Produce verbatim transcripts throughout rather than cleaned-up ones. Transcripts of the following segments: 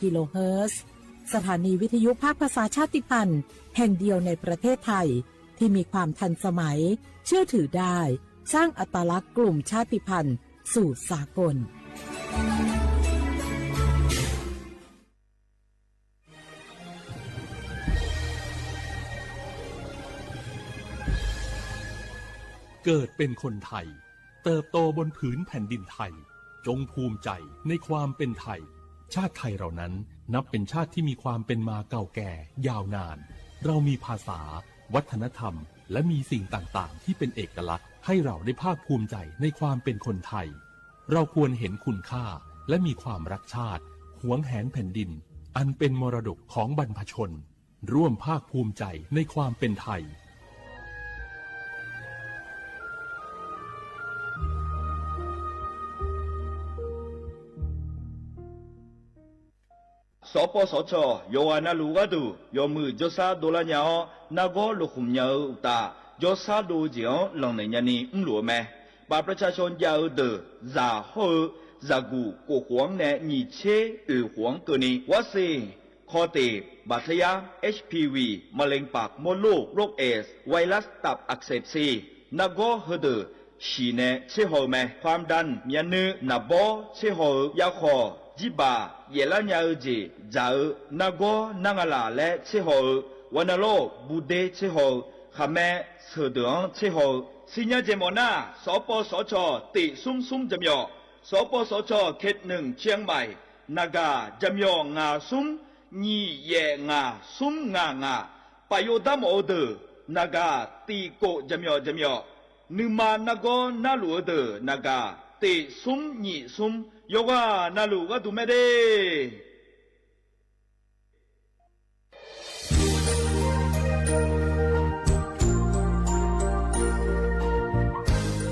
กิโลเฮิรตซ์ สถานีวิทยุภาคภาษาชาติพันธุ์แห่งเดียวในประเทศไทย ที่มีความทันสมัย เชื่อถือได้ สร้างอัตลักษณ์กลุ่มชาติพันธุ์สู่สากล เกิดเป็นคนไทย เติบโตบนผืนแผ่นดินไทย จงภูมิใจในความเป็นไทย ชาติไทยเรานั้นนับเป็นชาติที่มีความเป็นมาเก่าแก่ยาวนาน เรามีภาษา วัฒนธรรม และมีสิ่งต่างๆ ที่เป็นเอกลักษณ์ ให้เราได้ภาคภูมิใจในความเป็นคนไทย เราควรเห็นคุณค่า และมีความรักชาติ หวงแหนแผ่นดิน อันเป็นมรดกของบรรพชน ร่วมภาคภูมิใจในความเป็นไทย Sawqpawv sawqcawq yawqghaq navluf gharduq yawmuiq jawrshar dovlar nya-awr, nargawr lofkhmq nya-eu uqtaf, jawrshar dov-eu jeq-anr lanqnaeq nyani mrluf-eu mae. บัตรประชาชน jav-eu deuq zaq hawr-eu zaqguq kof khof-anr nae nyiq tser oeq khof-anr keuvni วัคซีนคอเตีย แบคทีเรีย เอชพีวี มะเร็งปากมดลูก โรคเอดส์ ไวรัสตับอักเสบซีด nargawr heudeuq shiq nae tser haw-eu mae. ความดัน myavnuiv naqbawr tser haw-eu yarkhawq, jirbaq yaeflar nya-eu jeq dzaq-eu nargawr nar nga laq laer tser haw-eu, วัณโรค buder tser haw-eu, khaqmae sheuqdeuq-anr tser haw-eu, sirnya jeq mawf nar, sawqpawv sawqcawq tiq smr smr jaqmyawf, sawqpawv sawqcawq เขตหนึ่ง เชียงใหม่ naqgaq jaqmyawf ngaq smr nyiq yaef ngaq smr ngaq ngaq, paf yov darmawf-eu deuq naqgaq tiq kof jaqmyawf jaqmyawf, nuima nargawr narluf-eu deuq naqgaq tiq smr nyiq smr, yawqghaq navluf gharduq mae de.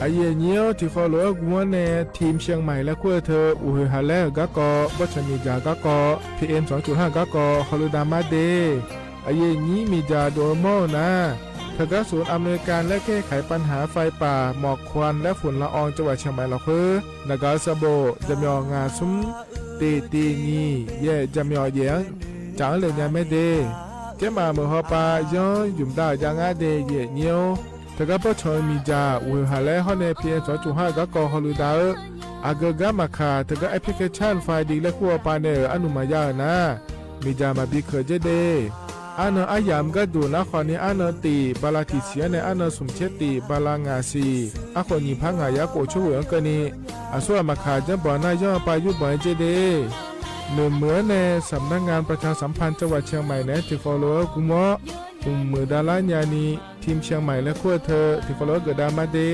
Aqyuif aqnyir-awr, tiqkawv lof-aer guvmawr nae ทีมเชียงใหม่ laer kur-eu teu, uqhoeq haq laer-euq garkawv, bawrtsanq miqdzaq garkawv, PM สองจุดห้า garkawv hawluiv damar de. Aqyuif aqnyir miqdzaq dov-eu mawr-eu nar, teugar ศูนย์อำนวยการแก้ไขปัญหาไฟป่าหมอกควันและฝุ่นละอองจังหวัดเชียงใหม่ lafkhoer naqgaq-eu sanqbof jaqmyawf ngaq smr tiq tiq nyiq yaef jaqmyawf yaef-anr caf-anr le nya mae de. Tsermaf meuq hawpav yanr zmq dar-euq jav ngar de, aqyuif aqnyir-or. Teugar bawrtsanq-eu miqdzaq uqhoeq haq laer hawr nae PM สองจุดห้า garkawv hawluiv dav-eu, aqgeu gar maqkaq, teugar แอปพลิเคชัน ไฟดี laer kur hawpav nae-euq arnuq maqya-euq nar, miqdzaq maqbi keuq dzer de. Arnan aryamq gharduq nar khawfni arnan tiq bala tiq siq-anr nae arnan smq tser tiq bala ngaq siq, arkhof nyiq par ngaq yar khof tser ghoeq-anr keuvni, aqsur ghaq maqkaq janrbanq nar yanr pav yurbanq-aer dzer de. Noeqmuiq-anr nae สำนักงานประชาสัมพันธ์จังหวัดเชียงใหม่ naeq-aer tiqkawv lof-aer guvmawr, mqmuiq davlar nyani ทีมเชียงใหม่ laer kur-eu teu tiqkawv lof-aer geufdav mar de.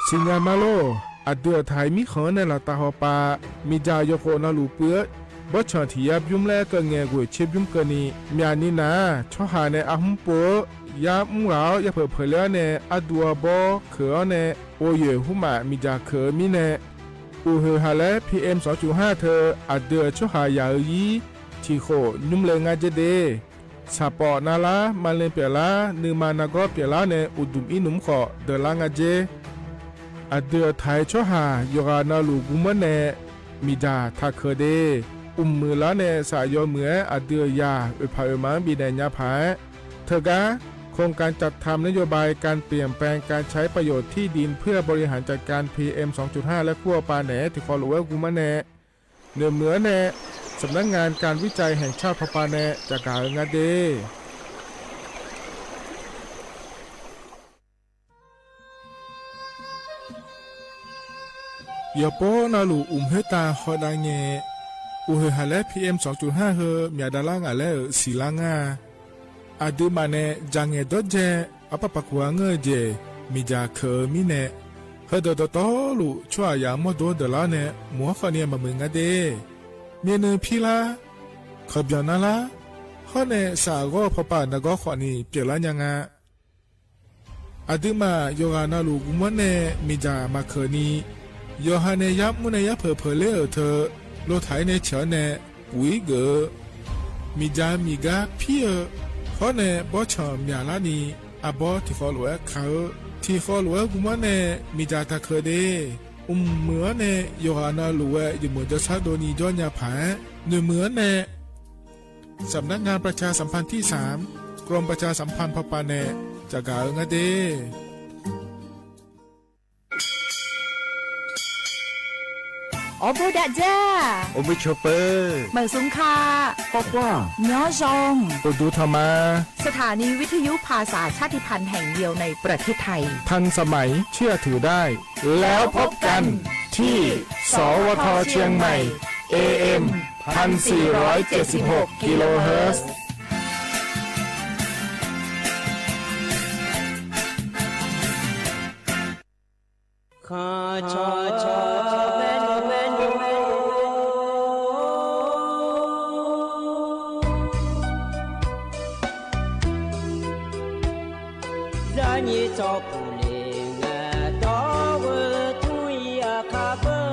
Siqnya mar lor. Aqdui-euq taq-iq mirkhanq-anr nae laftav hawpav, miqdzaq yawkhof navluf puiv-eu bawrtsanq tiq yar bymr laer keuv ngae ghoeq tser bymr keuvni, myaqni nar-aq, tsawrhaq nae arhmr pov-eu yar mr ghaq-awr yapeuq peuq ler-awr nae arduv arbawr keuq-awr nae, ghov yoeq hmrmaf miqdzaq keuq-eu mirnae, uqhoeq haq laer PM สองจุดห้า teu aqdui-euq tsawrhaq yaq-eu ir tiq khof nymr le ngar dzer de. Saqpawf navlar, maqle pyeuflar, nuima nargawr pyeuflar nae uqduq ir nmr khawf deuqlar nga dzer. Aqdui-euq taq-iq tsawrhaq yawqghaq navluf guvmawr nae miqdzaq taq keuq de. Mqmuiq lar nae saf yawmuiq-aer aqdui-euq yaq oeqpaq oeqma-anr bifnaeq nya paq-aer, teugar โครงการจัดทำนโยบายการเปลี่ยนแปลงการใช้ประโยชน์ที่ดินเพื่อบริหารจัดการ PM สองจุดห้า laer kur hawpav naeq-aer tiqkawv lof-aer guvmawr nae, noeqmuiq-anr nae สำนักงานการวิจัยแห่งชาติ hawpav nae caqgaq-eu ngar de. Yawqpov navluf uqmq khoertav hawdav ngae, uqhoeq haq laer PM สองจุดห้า heu myaq davlar ngaq laer-euq siqlar ngar-a. Aqduimaf nae dzaq ngaeq dawrdzae arpar paq kuq-a ngeur-eu jeq miqdzaq keuq-eu mirnae, heudeuq dawqtawvluf tsawrhaq yaq-anr mawrdo-anr deuqlar-awr nae mq-anr khawfni maqmuiq ngar de. Myavnuiv pirlar, kawqbyanq narlar, hawr nae saf ghawr-eu pawpav naqgawr khawfni pyeuflar nya nga. Aqduimaf yawqghaq navluf guvmawr nae miqdzaq maqkeuq ni, yawqha nae yar mr nae yarpeuq peuq ler-euq teu, Lotaq-ir nae teuq-anr nae uq-ir geuf-eu, miqdzaq miqgar pir-eu, hawr nae bawrtsanq myaqlarni, arbawr tiqkhawv lof-aer ka-eu, tiqkhawv lof-aer guvmanr nae miqdzaq taqkeuq de. Mqmuiq-anr nae yawqghaq navluf ghae yawmuiq jawrshar dovni jawr nya paq-aer, noeqmuiq-anr nae สำนักงานประชาสัมพันธ์ที่สาม กรมประชาสัมพันธ์ พป nae tsafgaq-eu ngar de. Awrboer dav dzar, awrboer cawpeu, maeqzmq ka, khawrkhawr, myanr zaw, uqduq tanqma. สถานีวิทยุภาษาชาติพันธุ์แห่งเดียวในประเทศไทย ทันสมัย เชื่อถือได้ แล้วพบกันที่ สวท เชียงใหม่ เอเอ็ม พันสี่ร้อยเจ็ดสิบหก กิโลเฮิรตซ์ Zaqnyiq tsawrpuq le ngae dawr-eu tmr-ir aqkar beu.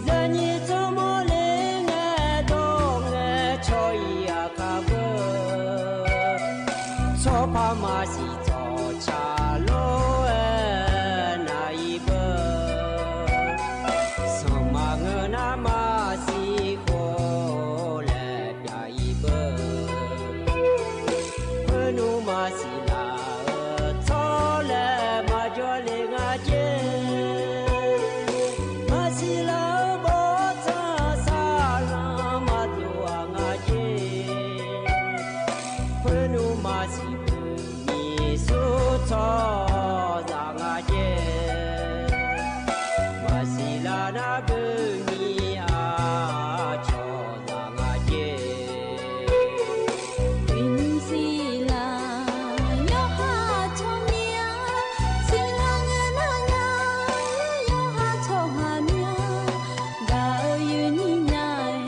Zaqnyiq tsawrmawr le ngae dawr ngae cawq-ir aqkar beu. Tsawrpar maqsiq tsawqtsaq lof-aer nav-ir beu. Sanqma ngeur nar maqsiq khof laer pyav-ir beu. Khoernmr maqsiq laf-eu tsawrlaer maqjawr le nga jer. Maqsiq laf-eu bawrtsanq saqlanq maqdov-aq nga jer. Khoernmr maqsiq beu nyiq sur tsawrhaqzaq nga jer. Maqsiq laf nar beu nyiq aqcawq zaq nga jer. Uiqnymr siqlaq yawqha tsawrmyanr, siqlaq ngae nar nya, yawqha tsawrhaq myanr, gaq-eu uiqnymr nya-aer,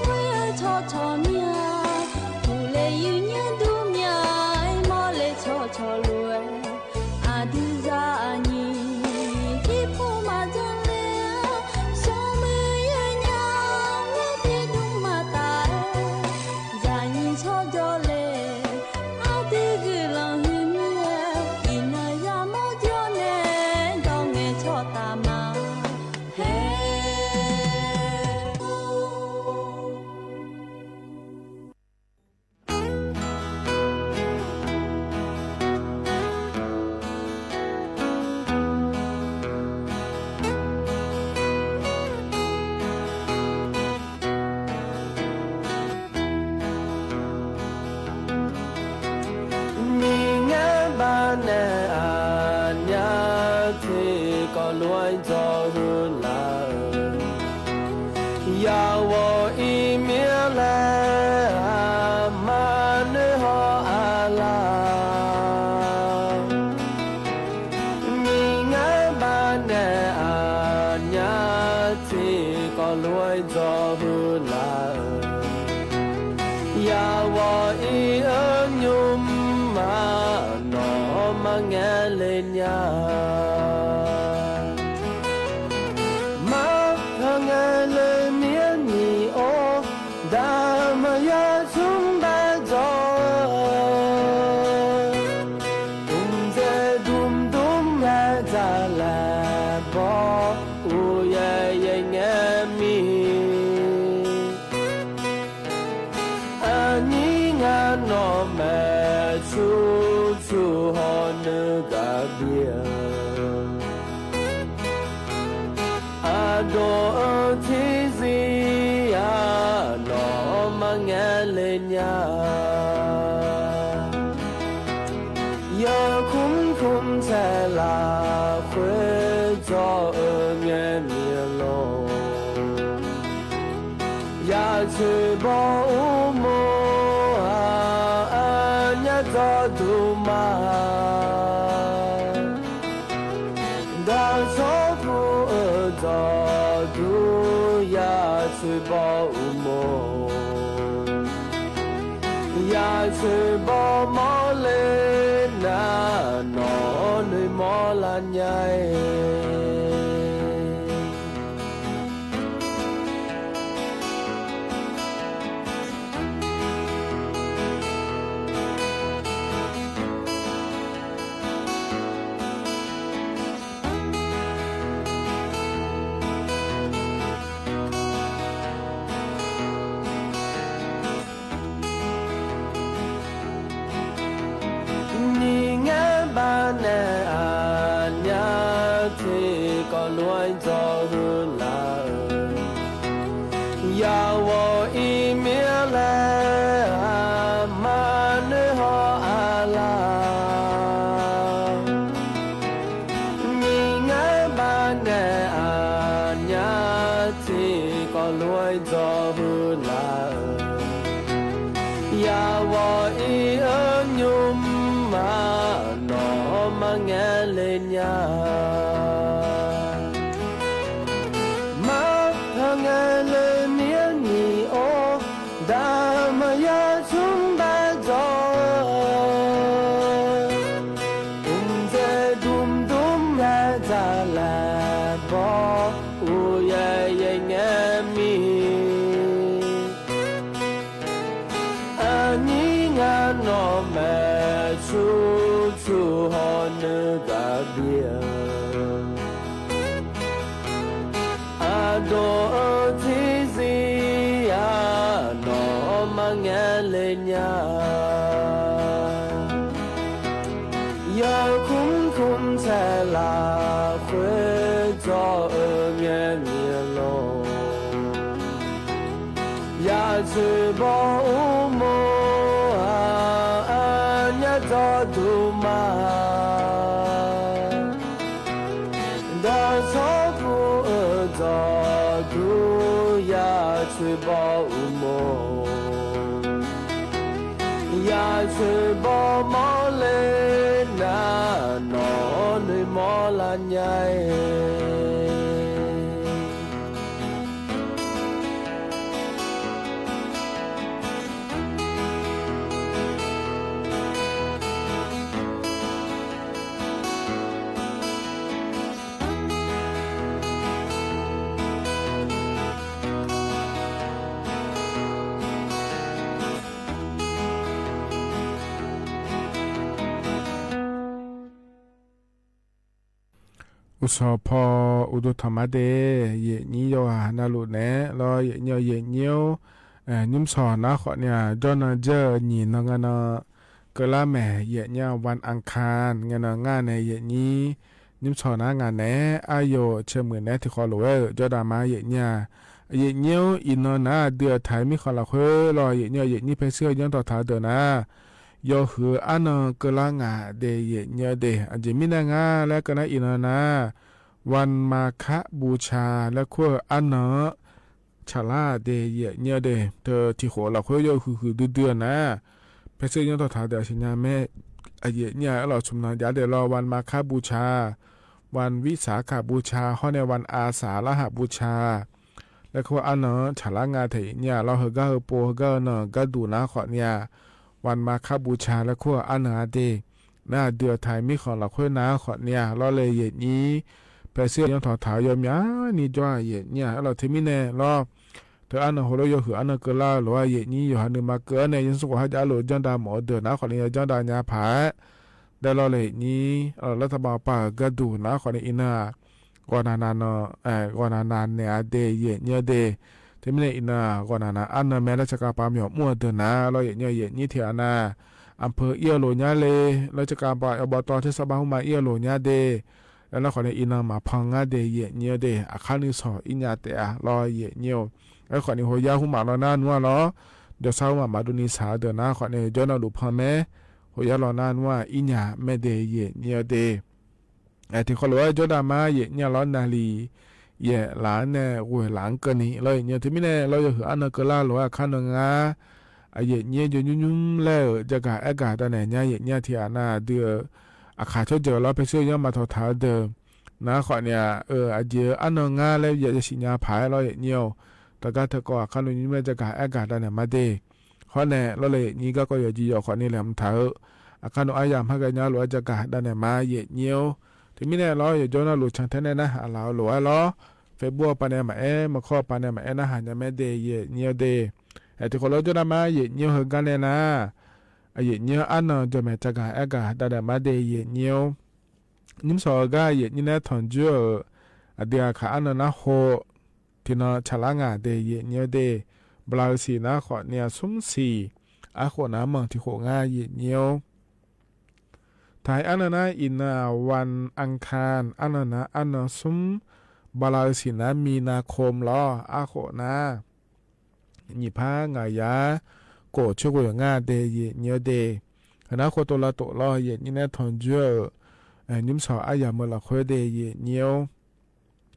ghoer-eu tsawrcawq myanr, uqle uiqnymr dur myanr-aer, mawrle tsawrcawq lof-aer, aqdui zaqnyiq tiqpov maqdzanr ler-a, smrmuiq yawnya, ler tiqdmr maqtaf-aer, zaqnyiq tsawrjawr le, aqdui guiqlanq huiq mir-aer, iqnan yamawr jawr nae, dawr ngae tsawrtaf ma. Haer. Miqngar baqnaeq aqnyaf tiqkawv lof-aer dzawr huiq laf-euq, yawqghaq iqmir laer aqma noeqhaw aqlaf. Miqngar baqnaeq aqnyaf tiqkawv lof-aer dzawr huiq laf-euq, yawqghaq iq-eu nymr ma nawq-anr marngae le nya. Mar-eu ngae le mir-aer nyiq-or, daq maqya tsmr bae dzawq-eu, dmqdzae dmqdmr ngae dzaqlaer bawr, uqyaer yaer ngae mir. Aqnyir ngar nawq maeq cur cur hawr nuir gaq bir-eu, aqdawq-eu tiqzir-aq nawq-anr marngae le nya. Yawkmr kmr taeq lafkhoer dzawr-eu ngae mir-eu lor. Yaq coeq baw uqmov-aq, aqnyaf dzawrduq ma. Dawqtawr pu-eu dzawrduq yaq coeq baw uqmov. Yaq coeq baw mawrle nar, nawq-anr noeqmawr lar nya-aer. Yawq-iq mir laer aqma noeqhaw aqlaf, miqngar bavnaeq aqnyaf tiqkawv lof-aer dzawr huiq laf-euq. Yawq-iq-eu nymr-aq, nawq-anr mar ngaer le nya-a. Mar taq ngaer le mir-anr nyiq-or, daq maqya tsmr bar dzawr-eu, mqdzaeq dmdmr yaer dzaq laeq bawr, uqyaer yaer ngaer mir. Aqnyir ngar nawq maeqtsu tsu hawr nuigaq bif-eu, aqdawq-eu tiqzir-aq, nawq-anr mar ngaer le nya-a. Yawkmr kmr taeq lafkhoer dzawr-eu ngae miq-eu lor. Yaq coeq baw uqmov-a, aqnyaf dzawrduq ma. Dawqtawr pu-eu dzawrduq, yaq coeq baw uqmov. Yaq coeq baw mawrle nar, nawq-anr noeqmawr lar nya-aer. Uqsawq paw uqduq tanqma de, yaeqnyir yawqghaq navluf naeq-aer lawr, yaeqnyir-eu yaeqnyir-or, nymrshawq nar khawf ni-aq, jawrnan dzeur-eu nyiq nan ngae nan, keuvlar maeq yaeqnyir-aq, วันอังคาร ngae nan ngar nae yaeqnyir, nymrshawq nar ngaq naeq-aer aryawq caemuiq naeq-aer tiqkhawv lof-aer-euq jawrdaq ma yaeqnyir-aq, yaeqnyir-or, iqnan nar aqdui-euq taq-aer mirkhanq lafkhoer lawr, yaeqnyir-aq, yaeqnyir paershuir-eu yanr tawq taq-eu deuq nar, yawhuiq-eu arnan keuvlar ngaq de yaeqnyir-eu de. Aqjeq mirnae ngar laer keuv nar, iqnan nar, วันมาฆบูชา laer kur-eu arnan-anr tsaqlar-aq de yaeqnyir-eu de. Teu tiqkhof lafkhoer yawhuiq huiq duidui-eu nar, paershuir yanr tawq taq-eu deuq aqsiq nya mae. Yaeqnyir-aq, aerlawq tsmq nan jav de lawr, วันมาฆบูชา, วันวิสาขบูชา hawr nae วันอาสาฬหบูชา laer kur-eu arnan-anr tsaqlar nga taef yaeqnyir-aq lawr, heugar heupov heugar-eu nan-euq gharduq nar khawf ni-aq, วันมาฆบูชา laer kur-eu arnan-a de. Nar aqdui-euq taq-aer mirkhanq lafkhoer nar khawf ni-aq lawr le yaeqnyir, paershuir yanr tawq taq-eu yawmyani jawr-aq yaeqnyir-aq, aerlawq teumirnae lawr, teu arnan heulof yawhuiq arnan keuvlar-eu lof-aer yaeqnyir yawqha nuima keuv-anr nae yanr smr khof harjav lof-eu janrda mawf-eu deuq nar khawf ni yawjanr dav nya paq-aer, dae lawr le yaeqnyir, laer taqbav pav-euq gharduq nar khawf ni iqnan-aq, ghawqnaq naq nan, ghawqnaq naq naeq-a de yaeqnyir-eu de. Teumirnae iqnan-aq, ghawqnaq naq arnan mae laer tsaqkhav pav myawq mr-eu deuq nar lawr yaeqnyir-eu yaeqnyir tiq ghaq nar, anqpeu ir-eu lof nyar le, laer tsaqkhav pav yawbaw tawv tersar bar hmr ma ir-eu lof nyar de. Laer nar khawf ni iqnan maqpan ngar de yaeqnyir-eu de. Aqkar nuisawq ir nya taef-a lawr yaeqnyir-eu. Aerkhawf ni hoyar hmr maf lawr nar nmr-a lawr, jawrsar hmr maf maqdov ni saq-eu deuq nar khawf ni jawrnan luf pan mae. Hoyar lawr nar nmr-aq ir nya mae de yaeqnyir-eu de. Tiqkhawv lof-aer jawrdav ma yaeqnyir-a lawr, naqliq yaeq laf-anr nae ghoeq laf-anr keuvni lawr yaeqnyir-eu teumirnae lawr yawhuiq arnan keuvlar lof-aer aqkar nan ngar, yaeqnyir-a jawr nymr nymr laer-euq jagaq aergaq davnaeq nya yaeqnyir-a tiq ghaq nar aqdui-euq aqkaq tsawrjeuq lawr paershuir yanr ma tawq taq-eu deuq nar khawf ni-aq, aqjeq-eu arnan ngar laer ya yasiq nya paq-aer lawr yaeqnyir-eu. Teugar teukawv aqkar nan nymr laer jagaq aergaq davnaeq ma de. Hawr nae lawr le yaeqnyir garkawv yawqjeq yawq khawf ni laeqhmq taq-eu, aqkar nan aryamq har ghae nya lof-aer jagaq davnaeq ma yaeqnyir-eu. Teumirnae lawr yawqjawr navluf cantae nae narhaq laf-eu lof-aer lawr, Facebook-eu pav nae maqaer, maqkawr-eu pav nae maqaer narhaq nya mae de yaeqnyir-eu de. Tiqkhawf lof-aer jawrdav ma yaeqnyir-eu heugar nae nar, yaeqnyir-eu arnan jawqmaeq jagaq aergaq davnaeq ma de yaeqnyir-eu. Nymrshawq-eu gar yaeqnyir nae tanqjoer-euq aqdui aqkaq arnan nar ho tiqnan tsaqlar ngaq de yaeqnyir-eu de. Bala-eu siq nar khawf ni-aq smr siq, arkhof nav manq tiqkhof ngar yaeqnyir-eu. Taq-aer arnan nar iqnan-aq วันอังคาร arnan nar arnan smr, bala-eu siq nar มีนาคม lawr arkhof nar nyiq par ngaq yar kof tser khof yawqngar de, yaeq nyir-awr de. Heunar khov tov lavtof lawr, yaeq nyir nae tanqjoer-euq nymrsawq aryamq-eu lafkhoer de, yaeq nyir-or.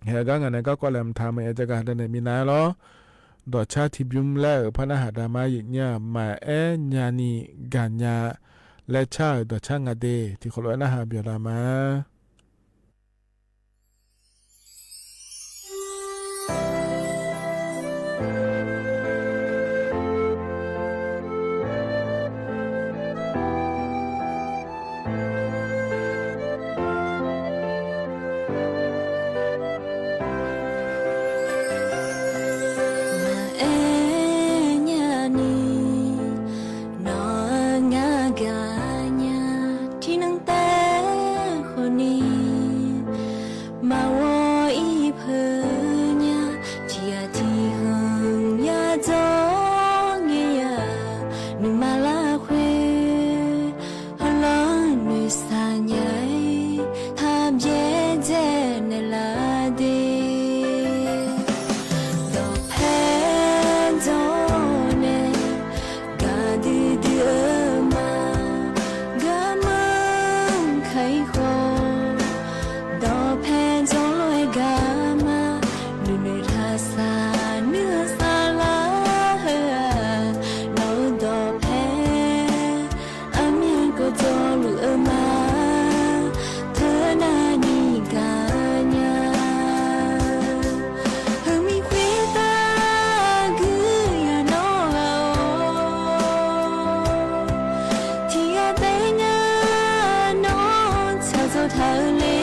Haeq-eu gar ngaq nae garkawv laeqhmq taq maqya jav gaq danaeq minav-aer lawr. Dawqcar tiqbymr laer-euq par narhaq dama yaeq nyir-aq, maqaer nyani gaqnya laer car-euq dawqcar nga de, tiqkhawf lof-aer narhaq byawq dama. Maqaer nyani nawq-anr ngar gaqnya, tiqnan taef khawfni maqghawq-ir peuq nya, tiqghaq tiqkhanq yadzawr ngae ya, nuima lafkhoer heulanr noeqshaq nya-aer, taqbyaer dzae naeqlaf de. Dawqpae dzawr nae gaqdui dui-eu ma, garmanr ka-ir khawf, dawqpae dzawr lof-aer gaq ma, nuinoeq taqshaq nuir-eu saflar heu-aq, nawq-eu dawqpae aqmyan kawv dzawluf-eu ma, teunav ni gaqnya. Heumir khoertav guiqlanq nawr ghaq-awr, tiqghaq taef ngar nawr tsaqdzawq taq-eu le,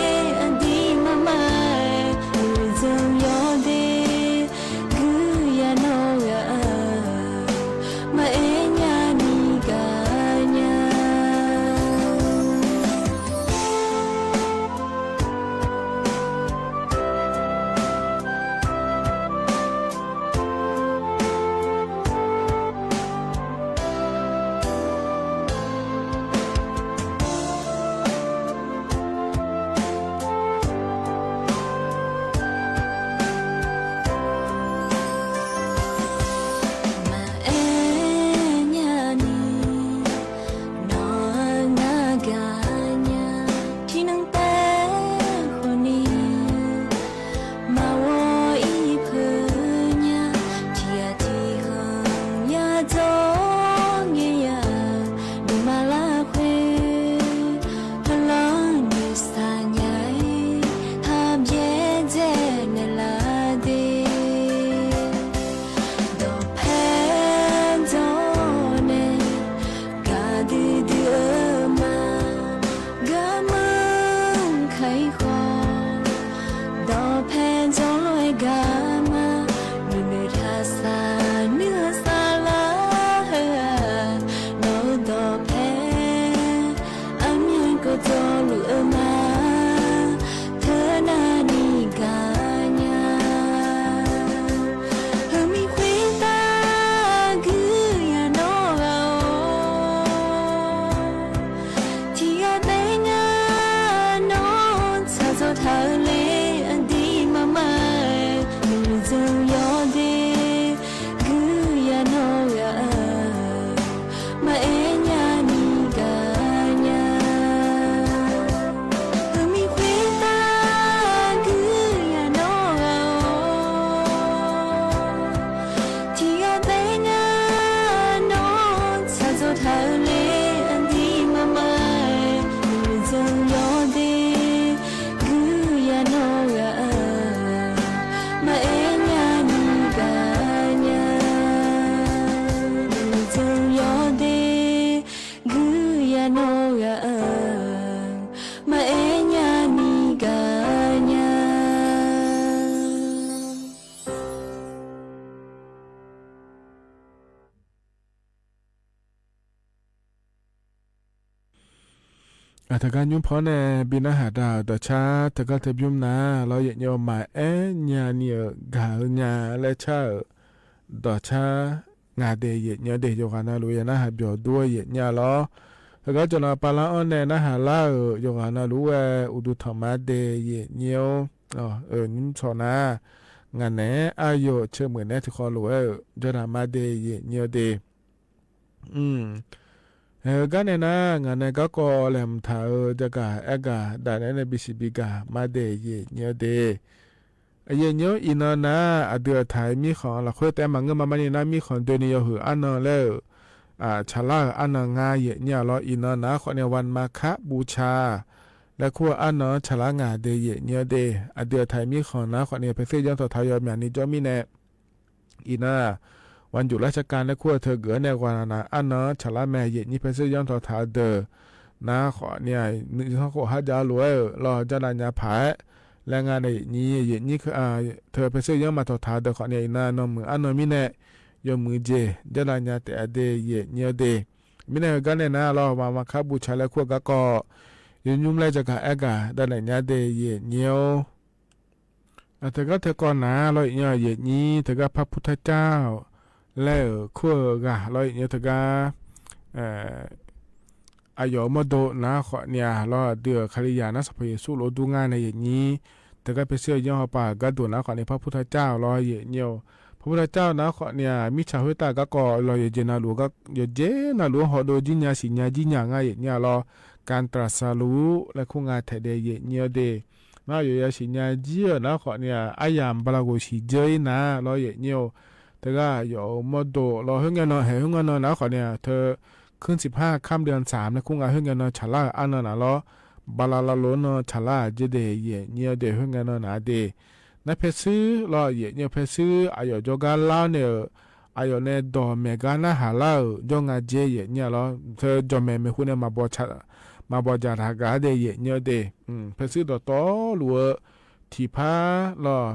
aqdir maqma-aer uqdzan yawde, guiqlanq nawr ghaq-eu maqaer nyani gaqnya. Maqaer nyani nawq-anr ngar gaqnya, tiqnan taef khawfni maqghawq-ir peuq nya, tiqghaq tiqkhanq yadzawr ngae ya, nuima lafkhoer heulanr noeqshaq nya-aer, taqbyaer dzae naeqlaf de. Dawqpae dzawr nae gaqdui dui-eu ma, garmanr ka-ir khawf, dawqpae dzawr lof-aer gaq ma, nuinoeq taqshaq nuir-eu saflar heu-aq, nawq-eu dawqpae aqmyan kawv dzawluf-eu ma, teunav ni gaqnya. Heumir khoertav guiqlanq nawr ghaq-awr, tiqghaq taef ngar nawr tsaqdzawq taq-eu le, aqdir maqma-aer uqdzan yawde, guiqlanq nawr ghaq-eu maqaer nyani gaqnya. Heumir khoertav guiqlanq nawr ghaq-awr, tiqghaq taef ngar nawr tsaqdzawq taq-eu le, aqdir maqma-aer uqdzan yawde, guiqlanq nawr ghaq-eu maqaer nyani gaqnya. Uqdzan yawde, guiqlanq nawr ghaq-eu maqaer nyani gaqnya. Aqtaqgar nymr paw-anr nae bi narhaq da-euq dawqcar teugar teubymr nar lawr, yaeq nyir-eu maqaer nyani-euq gaq-eu nya laer car-euq dawqcar nga de, yaeq nyir-awr de, yawqghaq navluf-eu ya narhaq byawq dur-eu yaeq nyir-a lawr. Heugar jawqnan pavlar-anr nae narhaq lar-euq yawqghaq navluf-aer uqduq tanqma de, yaeq nyir-or, nymr tsawq nar ngaq naeq-aer aqyawf ceuq meuq naeq-aer tiqkhawv lof-aer-euq jawrdanq ma de yaeq nyir-awr de. Heugar nae nar, ngaq nae garkawv laeqhmq taq-euq jagaq aergaq daq naeq-aer nae bisiq bigaq ma de yaeq nyir-awr de. Yaeq nyir-awr, iqnan nar aqdui aqtaq-euq mirkhanq lafkhoer taef-aer maqngeur ma marni nar, mirkhanq doeni yawhuiq arnan laer-euq tsaqlar-euq arnan ngar yaeq nyir-a lawr. Iqnan nar khawfni วันมาฆบูชา laer kur-eu arnan-anr tsaqlar ngaq de yaeq nyir-awr de. Aqdui aqtaq-euq mirkhanq nar khawfni พระเครื่องยนต์ tawqtaq-eu yawmyaq ni jawr mirnae, iqnan-aq, วันหยุดราชการ laer kur-eu teugeuf-anr nae ghawqnaq naq arnan-anr tsaqlar mae yaeq nyir. พระเครื่องยนต์ tawqtaq-eu deuq nar khawfni-aq, nuisanr khof har jav lof-aer-euq lawr janrdav nya paq-aer laer nga nae yaeq nyir, yaeq nyir teu พระเครื่องยนต์ maqtawqtaq-eu deuq khawfni iqnan nawmuiq arnan mirnae yawmuiq jeq janrdav nya taef-a de yaeq nyir-awr de. Mirnae heugar nae nar lawr, วันมาฆบูชา laer kur-eu garkawv yawnymr laer jagaq aergaq daq naeq nya de yaeq nyir-awr. Teugar teukawv nar lawr yaeq nyir-awr, yaeq nyir teugar พระพุทธเจ้า laer-euq kur-eu ghaq lawr yaeq nyir-awr teugar aqyawf-euq mawrdo nar khawfni-aq lawr, aqdui-euq Kalizaq nar Sanqpaq Yeqsur lof-aer dur ngar nae yaeq nyir. Teugar พระเครื่องยนต์ hawpaq-euq gharduq nar khawfni พระพุทธเจ้า lawr yaeq nyir-awr. พระพุทธเจ้า nar khawfni-aq mirtsaq khoertav garkawv lawr yawqjeq navluf, yawqjeq navluf-anr hawdov jir nya siqnya jir nya ngar yaeq nyir-a lawr, การตรัสรู้ laer kur nga taef de yaeq nyir-awr de. Nar yawqya siqnya jir-euq nar khawfni-aq, aryamq bala ghoq siq dzeur-ir nar lawr yaeq nyir-awr. Teugar aqyawf-euq mawrdo lawr khoerngae nan haeq khoerngae nan nar khawfni-aq teu ขึ้นสิบห้าค่ำเดือนสาม laer kur nga khoerngae nan tsaqlar-euq arnan naq lawr, bala lavlof-anr nan tsaqlar-aq jeq de yaeq nyir-awr de khoerngae nan naq de. Nar paershuir lawr yaeq nyir-awr, paershuir aqyawf jawrgar lar-awr nae-euq aqyawf nae dawq maeq gar narhaq lar-euq jawr nga jeq yaeq nyir-a lawr. Teu jawqmaeq maeqhu nae maqbawq dzaq taq gaq-ar de yaeq nyir-awr de. Paershuir dawqtawvluf-eu tiqpar lawr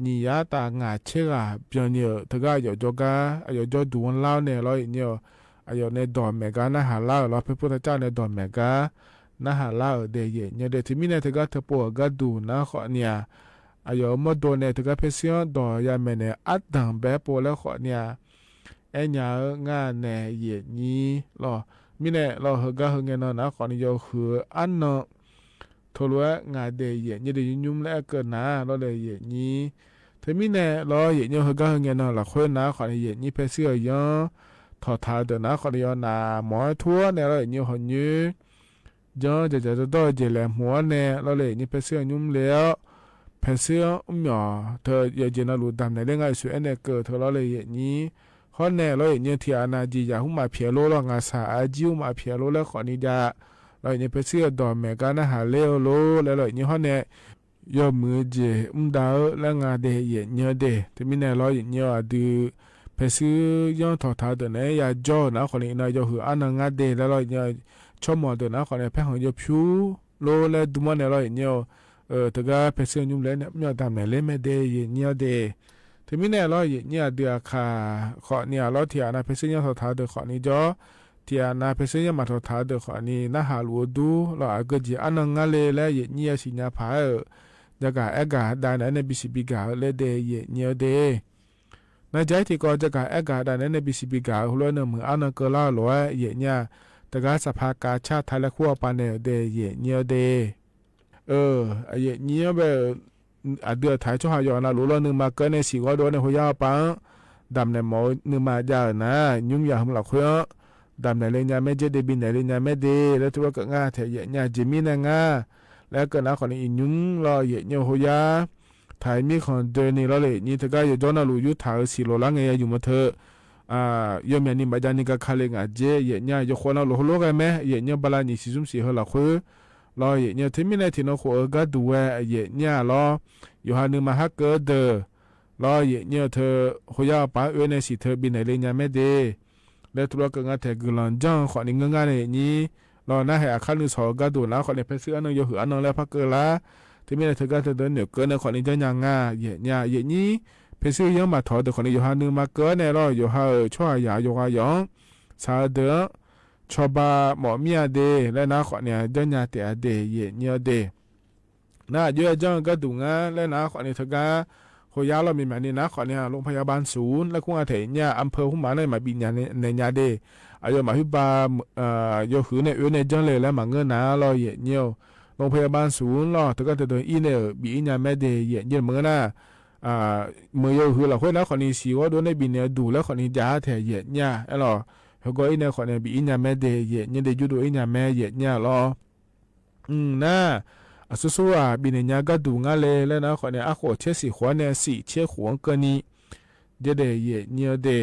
nyiq yar taf ngaq tser ghaq byanni-euq teugar aqyawf jawrgar aqyawf jawrduq-anr lar-awr nae lawr yaeq nyir-awr, aqyawf nae dawq maeq gar narhaq lar-euq lawr, พระพุทธเจ้า nae dawq maeq gar narhaq lar-euq de yaeq nyir-awr de. Teumirnae teugar teupov-euq gharduq nar khawfni-aq, aqyawf-euq mawrdo nae teugar paershuir-anr dawq yamaeq naeq ardanq bae-aer pov laer khawfni-aq, aernya-eu ngar nae yaeq nyir lawr. Mirnae lawr heugar heu ngae nan nar khawfni yawhuiq-eu arnan teulof-aer ngaq de yaeq nyir de yawnymr laer aerkeuv nar lawr le yaeq nyir. Teumirnae lawr yaeq nyir heugar heu ngae nan lafkhoer nar khawfni yaeq nyir paershuir-euq yanr tawqtaq-eu deuq nar khawfni yawnaf mawq-aer tur-awr nae lawr yaeq nyir hawq nyoer janr dzaqdzaq dawrdawr-eu jeq laeqhmq-awr nae lawr le yaeq nyir paershuir-anr nymr le-awr, paershuir-anr mrmyawq teu yawqjeq navluf damqnaeq ler nga Yeqsur aernaeq keuv teu lawr le yaeq nyir. Hawr nae lawr yaeq nyir tiq ghaq nav jeqzaq mrmaf pyaeq lor lawr ngaqshaq arjir mrmaf pyaeq lor laer khawfni jav lawr yaeq nyir paershuir-eu dawq maeq gar narhaq ler-eu lor laer lawr yaeq nyir hawr nae yawmuiq-eu jeq mrdav-eu laer nga de yaeq nyir-awr de. Teumirnae lawr yaeq nyir-awr aqdui paershuir yanr tawqtaq-eu deuq naeq-aer yajawr-eu nar khawfni iqnan yawhuiq arnan ngar de laer lawr yaeq nyir-awr, tsawrmawq deuq nar khawfni paerkhanq yawpyur lor laer dm-awr nae lawr yaeq nyir-awr, teugar paershuir-anr nymr le-aer nae mrmyawq damqnaeq ler mae de yaeq nyir-awr de. Teumirnae lawr yaeq nyir aqdui aqkaq khawfni-aq lawr tiq ghaq nav paershuir yanr tawqtaq-eu deuq khawfni jawr, tiq ghaq nav paershuir yanr maqtawqtaq-eu deuq khawfni narhaq luf-eu dur lawr aqgeu jeq arnan ngar le laer yaeq nyir yasiq nya paq-aer-euq jagaq aergaq dav naeq-aer nae bisiq bigaq-eu laer de yaeq nyir-awr de. Nar jaq-aer tiqkawv jagaq aergaq dav naeq-aer nae bisiq bigaq-eu heulof-aer nuimuiq arnan keuvlar-eu lof-aer yaeq nyir-aq, teugar saqpaq kav car taq laer kur-awr pav naeq-euq de yaeq nyir-awr de. Yaeq nyir-anr bae-euq aqdui aqtaq-aer tsawrhaq yawqha navluf lawr nuima keuv-aer nae siq ghawrdov-awr nae hoyar-awr pav-anr damqnaeq mawf-eu nuima jav-euq nar, nymr yaq hmq lafkhoer-anr damqnaeq le nya maer jer de, bifnaeq le nya maer de laer tuvlar keuv ngar taeq yaeq nyir-aq, jeq mirnae ngar laer keuv nar khawfni iqnymr lawr yaeq nyir-eu hoyar taq-euq mirkhanq doeni lawr le yaeq nyir teugar yawqjawr navluf yurtaq-euq siq loqlar ngae ya yumq-eu teu yawmyaq ni maqjav ni gaka le ngaq jer yaeq nyir-aq, yawqkhof navluf heulof ghae maer yaeq nyir-anr bala nyiq siq zmr siq heu lafkhoer lawr yaeq nyir-eu teumirnae tiqnan khof-eu gharduq ghae yaeq nyir-aq lawr, yawqha nuima har keuv-eu deuq lawr yaeq nyir-eu teu hoyar-awr pav-anr oe nae siq teu bifnaeq le nya maer de laer tuvlar keuv ngar taeq guiqlanq janr-eu khawfni ngeur ngar nae yaeq nyir lawr nar haeq aqkar nuisawq-eu gharduq nar khawfni paershuir arnan yawhuiq arnan laer par keuv lar. Teumirnae teugar teu deuq noeqkeuv nae khawfni janrnya nga yaeq nyir-aq, yaeq nyir paershuir yanr maqtawq-eu deuq khawfni yawqha nuima keuv-awr nae lawr yawqha-euq tsawrhaq yaq yawqghaq yawq-anr tsaq-eu deuq-anr cawba mawf mir-a de laer nar khawfni-aq janrnya taef-a de yaeq nyir-awr de. Nar aqjox-aer janr-eu gharduq ngar laer nar khawfni teugar hoyar lawr myaqmyaq ni nar khawfni-aq โรงพยาบาลศูนย์ laer kur nga taeq yaeq nyir-aq, อำเภอ hmq maf nar maqbif naeq nya de. Aqyawfmaf khoerba yawhuiq nae oe nae janr le laer maqngeur nar lawr yaeq nyir-awr, โรงพยาบาลศูนย์ lawr teugar teu deuq ir nae-euq bif ir nya maer de yaeq nyir maqngeur nar meuq yawhuiq lafkhoer nar khawfni siq ghawrdov nae bifnaeq-eu duq laer khawfni jav-ar taeq yaeq nyir-a. Aerlawq, heugawr ir nae khawfni bif ir nya mae de yaeq nyir de, jurdov ir nya mae yaeq nyir-a lawr. Mq nar, aqsur sur-aq bifnaeq nya gharduq ngar le laer nar khawfni arkhof tser siq khof-anr nae siq tser khof-anr keuvni, jadaeq yaeq nyir-eu de.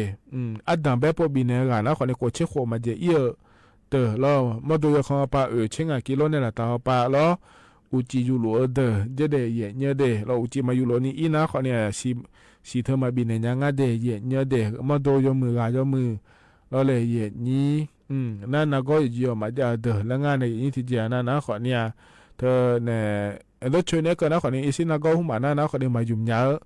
Ardanq baer pov bifnaeq-eu ghaq nar khawfni khof tser khof maqjaeq ir-eu deuq lawr, mawrdo yawkhanq hawpav oeq tser ngaq kiv lor nae laftav hawpav lawr, uqcif yufluf-eu deuq jadaeq yaeq nyir-eu de lawr, uqcif maqyufluf ni ir nar khawfni siq teu maqbifnaeq nya ngar de yaeq nyir-eu de, mawrdo yawmuiq ghaq yawmuiq lawr le yaeq nyir. Nar nargawr yawqjeq yawq maqjav-eu deuq laer ngar nae yaeq nyir tiqjeq-a nar nar khawfni-a, teu nae, aqdawr coeni-aer keuv nar khawfni irshir nargawr hmqmaq nar nar khawfni maqyuf nya-eu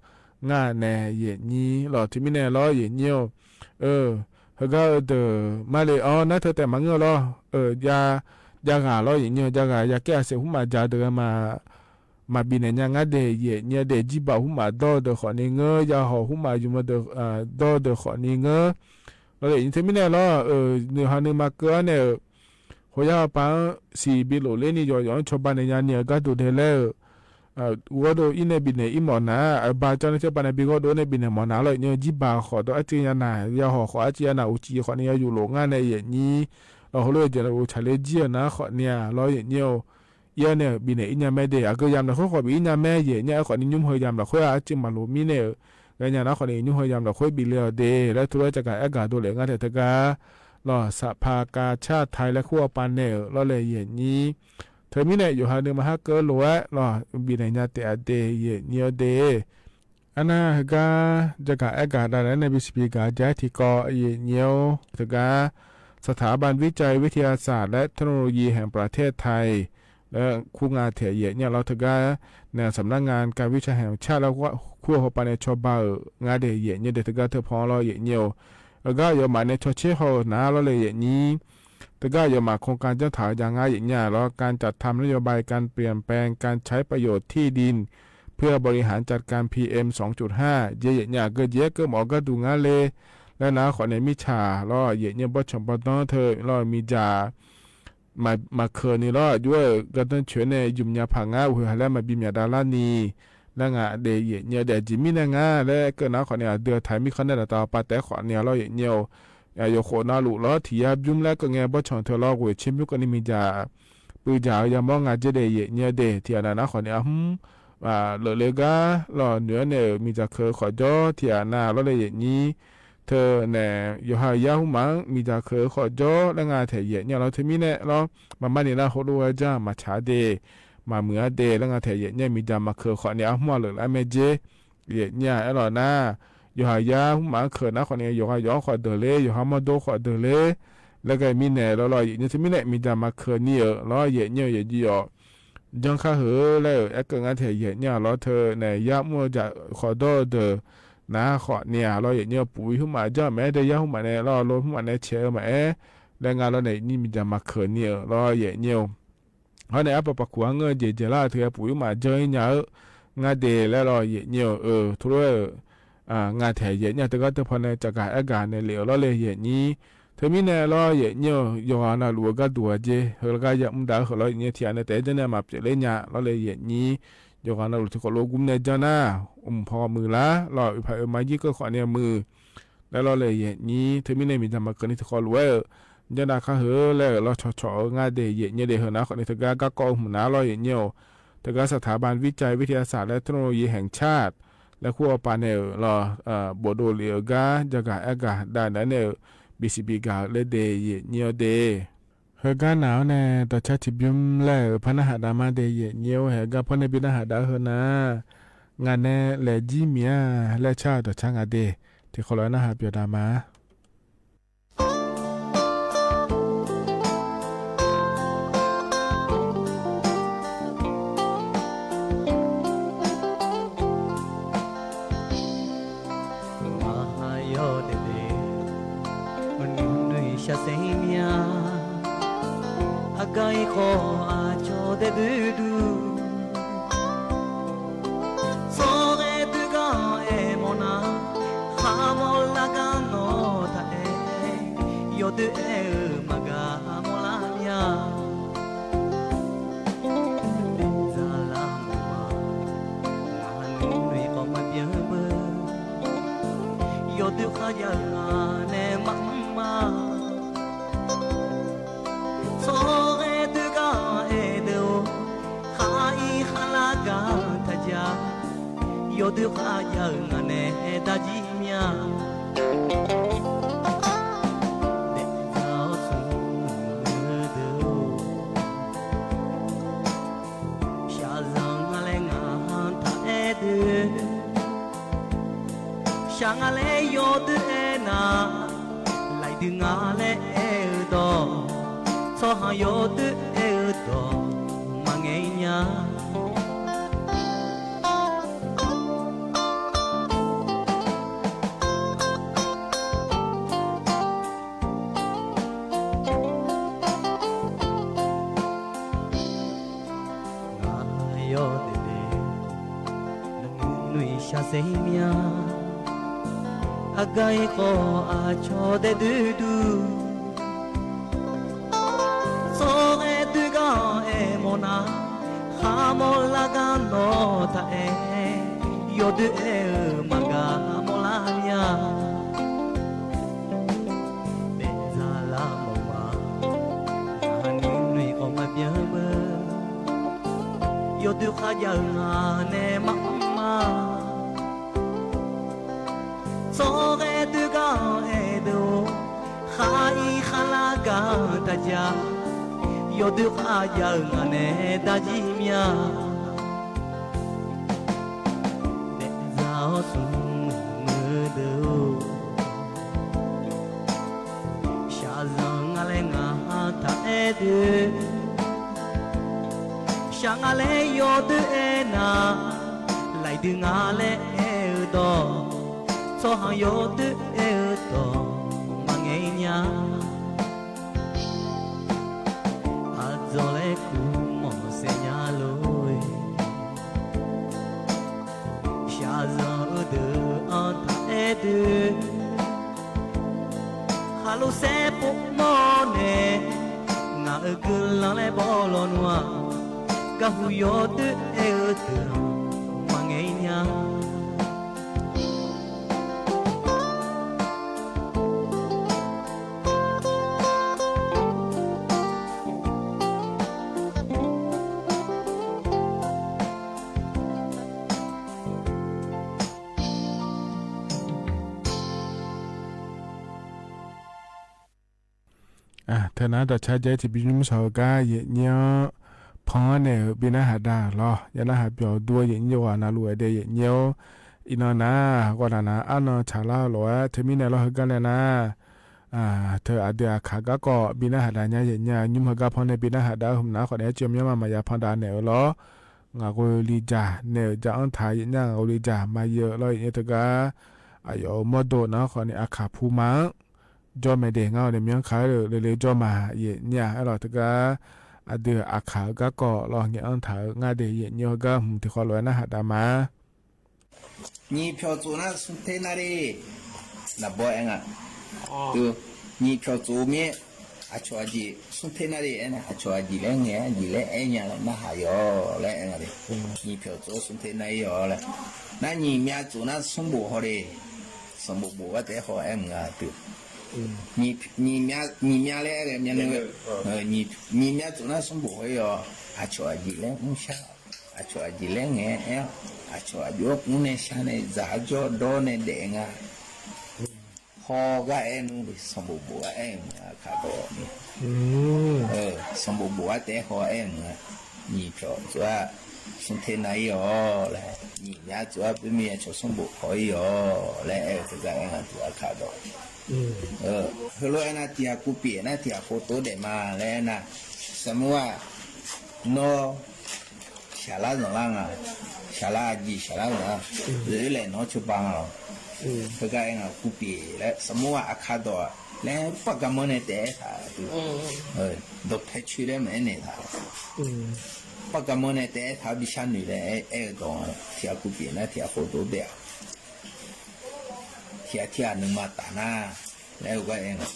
ngar nae yaeq nyir lawr. Teumirnae lawr yaeq nyir-eu, heugar-eu deuq mar le-awr nar teu taef maqngeur-eu lawr, jav ghaq lawr yaeq nyir-eu, jav ghaq yaqkaer aqseq hmqmaq ja deuq-a ma maqbifnaeq nya ngar de yaeq nyir-eu de, jirbaq hmqmaq dawr-eu deuq khawfni ngeur, yahawq hmqmaq yumq-eu deuq dawr-eu deuq khawfni ngeur lawr le. Teumirnae lawr, yawqha nuima keuv-anr nae-euq, khoyar hawpav-anr siq bi lof ler ni yawqyawq-anr cawba naeq nya ni-euq gharduq dae laer-euq, ghawrdov ir nae bifnaeq ir mawf nar, aqba janr nae tserbaq nae bi ghawrdov nae bifnaeq mawf nar lawr yaeq nyir-eu, jirbaq khawf dawq arcuiv ya naq, yahawq khawf arcuiv ya naq, uqcif khawfni ya yuflof ngar nae yaeq nyir lawr, heulof-aer jeq lafov tsaqler jir-eu nar khawfni-a lawr yaeq nyir-eu, ir-awr nae-euq bifnaeq ir nya mae de, aqgeu yamq lafkhoer khawf bif ir nya mae yaeq nyir-a. Aerkhawfni nymr heu yamq lafkhoer-aq arcuiv maqlof mirnae-euq ghaenya nar khawfni nymr heu yamq lafkhoer bif le-awq de laer teulof-aer cavgaq aergaq dovlef ngar taeq teugar lawr, saqpaq kav car tai laer kur hawpav nae-euq lawr le yaeq nyir. Teumirnae yawqha nuima har keuv lof-aer lawr bifnaeq nya taef-a de yaeq nyir-eu de. Arnar heugar jagaq aergaq dav naeq-aer nae bisiq bi gaq-eu ja-aer tiqkawv yaeq nyir-or, teugar สถาบันวิจัยวิทยาศาสตร์และเทคโนโลยีแห่งประเทศไทย laer kur nga taeq yaeq nyir-a lawr, teugar nae สำนักงานการวิจัยแห่งชาติ laer kur-eu hawpav nae cawba-euq ngar de yaeq nyir de, teugar teupan lawr yaeq nyir-or. Heugar aqyawfmaf nae cawtser haw-euq nar lawr le yaeq nyir. Teugar aqyawfmaf โครงการ janr taq-eu ja ngar yaeq nyir-a lawr, การจัดทำนโยบายการเปลี่ยนแปลงการใช้ประโยชน์ที่ดินเพื่อบริหารจัดการ พีเอ็ม สองจุดห้า jeq yaeq nyir-a, geujeq-aer keuv mawf-eu gharduq ngar le laer nar khawfni mirtsaq lawr yaeq nyir-eu, bawrtsanq bawrdanr teu lawr miqdzaq maqkeuq ni lawr, aqjox-aer-euq gardanr coeq-aer nae yumq nya paq ngar, uqhoeq ha laer maqbi myaqdav larni laer nga de yaeq nyir-eu de, aqjeq mirnae ngar laer keuv nar khawfni aqdui-aq taq-euq mirkhanq nae laftav hawpav taef-aer khawfni-a lawr yaeq nyir-or. Aqyawf khof navluf lawr tiq yar bymr laer keuv ngae bawrtsanq teu lawr ghoeq tser bymr keuvni miqdzaq puivdzaq-eu yamawr nga jeq de yaeq nyir-eu de, tiq ghaq nav nar khawfni arhmr leufle gar lawr noeq-aer nae-euq miqdzaq keuq-eu khawf jawr tiq ghaq nav lawr le yaeq nyir. Teu nae yawqha yar hmrmaq-anr miqdzaq keuq-eu khawf jawr laer nga taeq yaeq nyir-a lawr, teumirnae lawr maqmar ni nar heulof-aer janr-aq maqtsaq-a de, maqmuiq-a de laer nga taeq yaeq nyir-a, miqdzaq maqkeuq khawfni arhmr-aq leuflar mae jeq yaeq nyir-a. Aerlawq nar, yawqha yar hmrmaq-anr keuq nar khawfni yawqha yawq-anr khawf deuq ler, yawqha mawrdo khawf deuq ler laer ghae mirnae lawr lawr yaeq nyir-eu, teumirnae miqdzaq maqkeuq ni-euq lawr yaeq nyir-eu, yaeq jir yawf janr kar heu laer-euq aerkeuv ngar taeq yaeq nyir-a lawr, teu nae yar mr-eu jaq khawf dawr-eu deuq nar khawfni-a lawr yaeq nyir-eu, puq-ir hmrmaq janr-euq mae-aer de, yar hmrmaq nae lawr lo hmrmaq nae caeq-eu maqaer laer nga lawr nae yaeq nyir, miqdzaq maqkeuq ni-euq lawr yaeq nyir-eu. Hawr nae arpaq paqkuq-anr ngeur-eu jeq dzaeqlar-euq teu ghae puq-ir hmrmaq janr-ir nya-eu ngar de laer lawr yaeq nyir-eu, teulof-aer-euq nga taeq yaeq nyir-a, teugar teupaw nae caqgaq aergaq naeq lef-euq lawr le yaeq nyir. Teumirnae lawr yaeq nyir-eu, yawqghaq navluf-eu gharduq-aq jeq heu laer gar yamr dav-eu heu lawr yaeq nyir-eu, tiq ghaq nae taef-aer janr nae maqpyeuf ler nya lawr le yaeq nyir. Yawqghaq navluf tiqkawv lof gmr nae janr nar, mq paw muiqlar lawr, oeq paq oeq ma jir keuv khawfni muiq laer lawr le yaeq nyir. Teumirnae miqdzaq maqkeuv ni tiqkawv lof-aer-euq janr dav kar heu laer-euq lawr cawqcawq-eu ngar de yaeq nyir de, heu nar khawfni teugar garkawv-eu hmq nar lawr yaeq nyir-or. Teugar สถาบันวิจัยวิทยาศาสตร์และเทคโนโลยีแห่งชาติ laer kur hawpav nae-euq lawr, bofdov lef-eu gar jaqgaq aergaq dav naeq-aer nae-euq bisiq bi gaq-eu laer de yaeq nyir-awr de. Heugar naq-awr nae dawqcar tiqbymr laer-euq par narhaq dav ma de yaeq nyir-or, haeq gar par nae bi narhaq dav-eu heu nar, ngaq nae laeq jir miq-a laer car-eu dawqcar nga de, tiqkawv lof-aer narhaq byawq dav ma. Maqha yawdaef daef, maqnmr noeq shaqsaer mya. Aqgar ir khawf aqcawq daef doer dur. Tsawrghae doer gar-anr aer mawrnar, kharmawr lar gar nawr taq aer, yawdoer aer-eu maqgaq mawrlar mya. Dzaqlar mawf ma, maqnmr noeq khawf maqbyan Kharjav-eu ngaq nae maqmr ma. Tsawrghae doer gar-anr aer deuq-or, khar-ir kharlar gar taq ja. Yawdoer kharjav-eu ngaq nae darjir mya. Daefzaq-awr smr-eu deuq-or, shaqzanq nga laer ngaq-anr taq aer deuq. Shaq nga laer yawdoer aernar, laiqdui nga laer aer-eu dawq, tsawrhaq yawdoer aer-eu dawq maqngaeq nya. Ngaq yawdaef daef, nuinoeq shaqsaer mya. Aqgar-ir khawf aqcawq daef doer dur. Tsawrghae doer gar-anr aer mawrnar, kharmawr lar gar nawr taq aer, yawdoer aer-eu maqgaq mawrlar mya. Daefzaq lar mawf ma, ngaq nuinoeq khawf maqbyan ma. Yawdoer kharjav-eu ngaq nae maqmr ma. Tsawrghae doer gar-anr aer deuq-or, khar-ir kharlar gar taq ja. Yawdoer kharjav-eu ngaq nae darjir mya. Daefzaq-awr smr-eu deuq-or, shaqzanq nga laer ngaq-anr taq aer deuq. Shaq nga laer yawdoer aernar, laiqdui nga laer aer-eu dawq, tsawrhaq yawdoer aer-eu dawq maqngaeq nya. Aqdzawq laer kuv mawq saef nya lor-e. Shaqzanq-eu deuq-anr taq aer deuq. Khaqlo saerpov mawr nae, ngaq-euq guiqlanq laer baw lawnmr-aq, garhu yawdoer aer-eu deuq maqngaeq nya. Teunar dawqcar jav-aer tiqbymr shawq-eu gar yaeqnyir-anr pan-anr naeq-euq bi narhaq da-euq lawr. Yanar haq byawq dur-eu yaeqnyir ghaq navluf-aer dae yaeqnyir-or, iqnan nar ghawqnaq nav arnan tsaqlar-eu lof-aer teumirnae lawr heugar nae nar, teu aqdui aqkaq garkawv bi narhaq dav nya yaeqnyir-a. Nymr heugar pan nae bi narhaq dav-eu hmq nar khawf naeq-aer caw myanr ma maqya pan dav naeq-eu lawr. Ngaq ghoe li jaq naeq-euq jaq-anr taq yaeqnyir-a. Ngaq ghoe li jaq maqyeu lawr yaeqnyir teugar aqyawf-euq mawrdo nar khawf ni aqkaq pu ma-anr jawr mae de. Ngar-awq nae myanr ka-aer-euq lele jawr ma yaeqnyir-a. Aerlawq teugar aqdui aqkaq-eu garkawv lawr ngaeq-anr taq-eu ngar de. Yaeqnyir heugar hmq tiqkhawv lof-aer narhaq dav ma. Nyiq pyawq tsof nar smr ter nar le. Naqbawr aer nga. Nyiq pyawq tsof mir-aer aqcawq aqjeq smr ter nar le aernar, aqcawq aqjeq laer ngae aqjeq laer aer nya laer narhaq yawq laer aer nga le. Nyiq pyawq tsof-awr smr ter nar-ir yawq laer. Nar nyiq myav tsof nar smr bof haw le. Sanqbof bof-aer taef-aer haw-aer mq nga teu. Nyiq myav laer aer-eu myav nae, nyiq myav tsof nar smr bof haw-ir yawq. Aqcawq aqjeq laer mrshar, aqcawq aqjeq laer ngae aer-awr, aqcawq aqjox-aer mr nae shar nae dzaq-awr jawr dawr nae daef nga. Haw gar aer nmr, sanqbof bof gar aer-eu mq nga aqkaq dawq ni. Sanqbof bof-aer taef-aer haw-aer mq nga. Nyiq pyawq tsof-aer smr ter nar-ir-awq laer, nyiq myav tsof-aer boermir aqcawq smr bof haw-ir yawq laer aer-eu teugar aer nga teu aqkaq dawq. Heulof-aer nar tiq ghaq kuv pyeuf nar tiq ghaq pov tov daef ma laer aer nar, sanqmr-aq, nawr shaqlar zanqlar nga, shaqlar aqjeq shaqlar zanqlar, oeq laeq nawr ceuba nga lawq. Heugar aer nga kuv pyeuf laer sanqmr-aq aqkaq dawq-aq laer baqgaq manr nae taef-aer taq-eu, dawqpae coer laer maqaer naeq taq-a. Baqgaq manr nae taef-aer taq-awr bi shar noeq laer aer-eu dawq nga. Tiq ghaq kuv pyeuf nar tiq ghaq pov tov daef-a. Tiq ghaq tiq ghaq nuima taf nar laer-eu gar aer nga.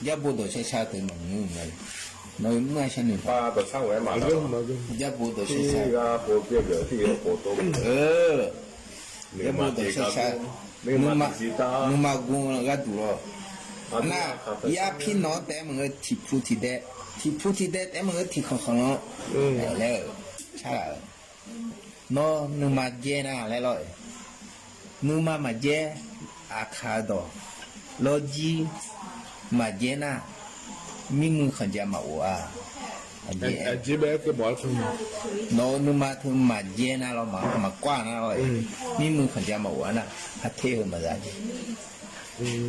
Jarbo dawqshar shar teu nawq nymr-eu mae. Nawq-eu mr-a shar noeq taq. Jarbo dawqshar shar. Jarbo dawqshar shar. Nuima, nuima gu-eu gharduq lawr. Nar, yarpir nawq-anr taef-aer maqngeur, tiqpu tiqdae, tiqpu tiqdae taef-aer maqngeur, tiqkhanq khanq-anr laer-euq sharlaf-euq. Nawr nuima dzaer nar laer lawr-eu. Nuima maqdzaer, aqkaq-eu dawq, lawrjir maqdzaer nar, mirmuiq khanqja maqof-a. Nawq-euq nuima teu maqdzaer nar lawr, maqkawv nar lawr-eu, mirmuiq khanqja maqof-a nar, parter heu maqza jeq.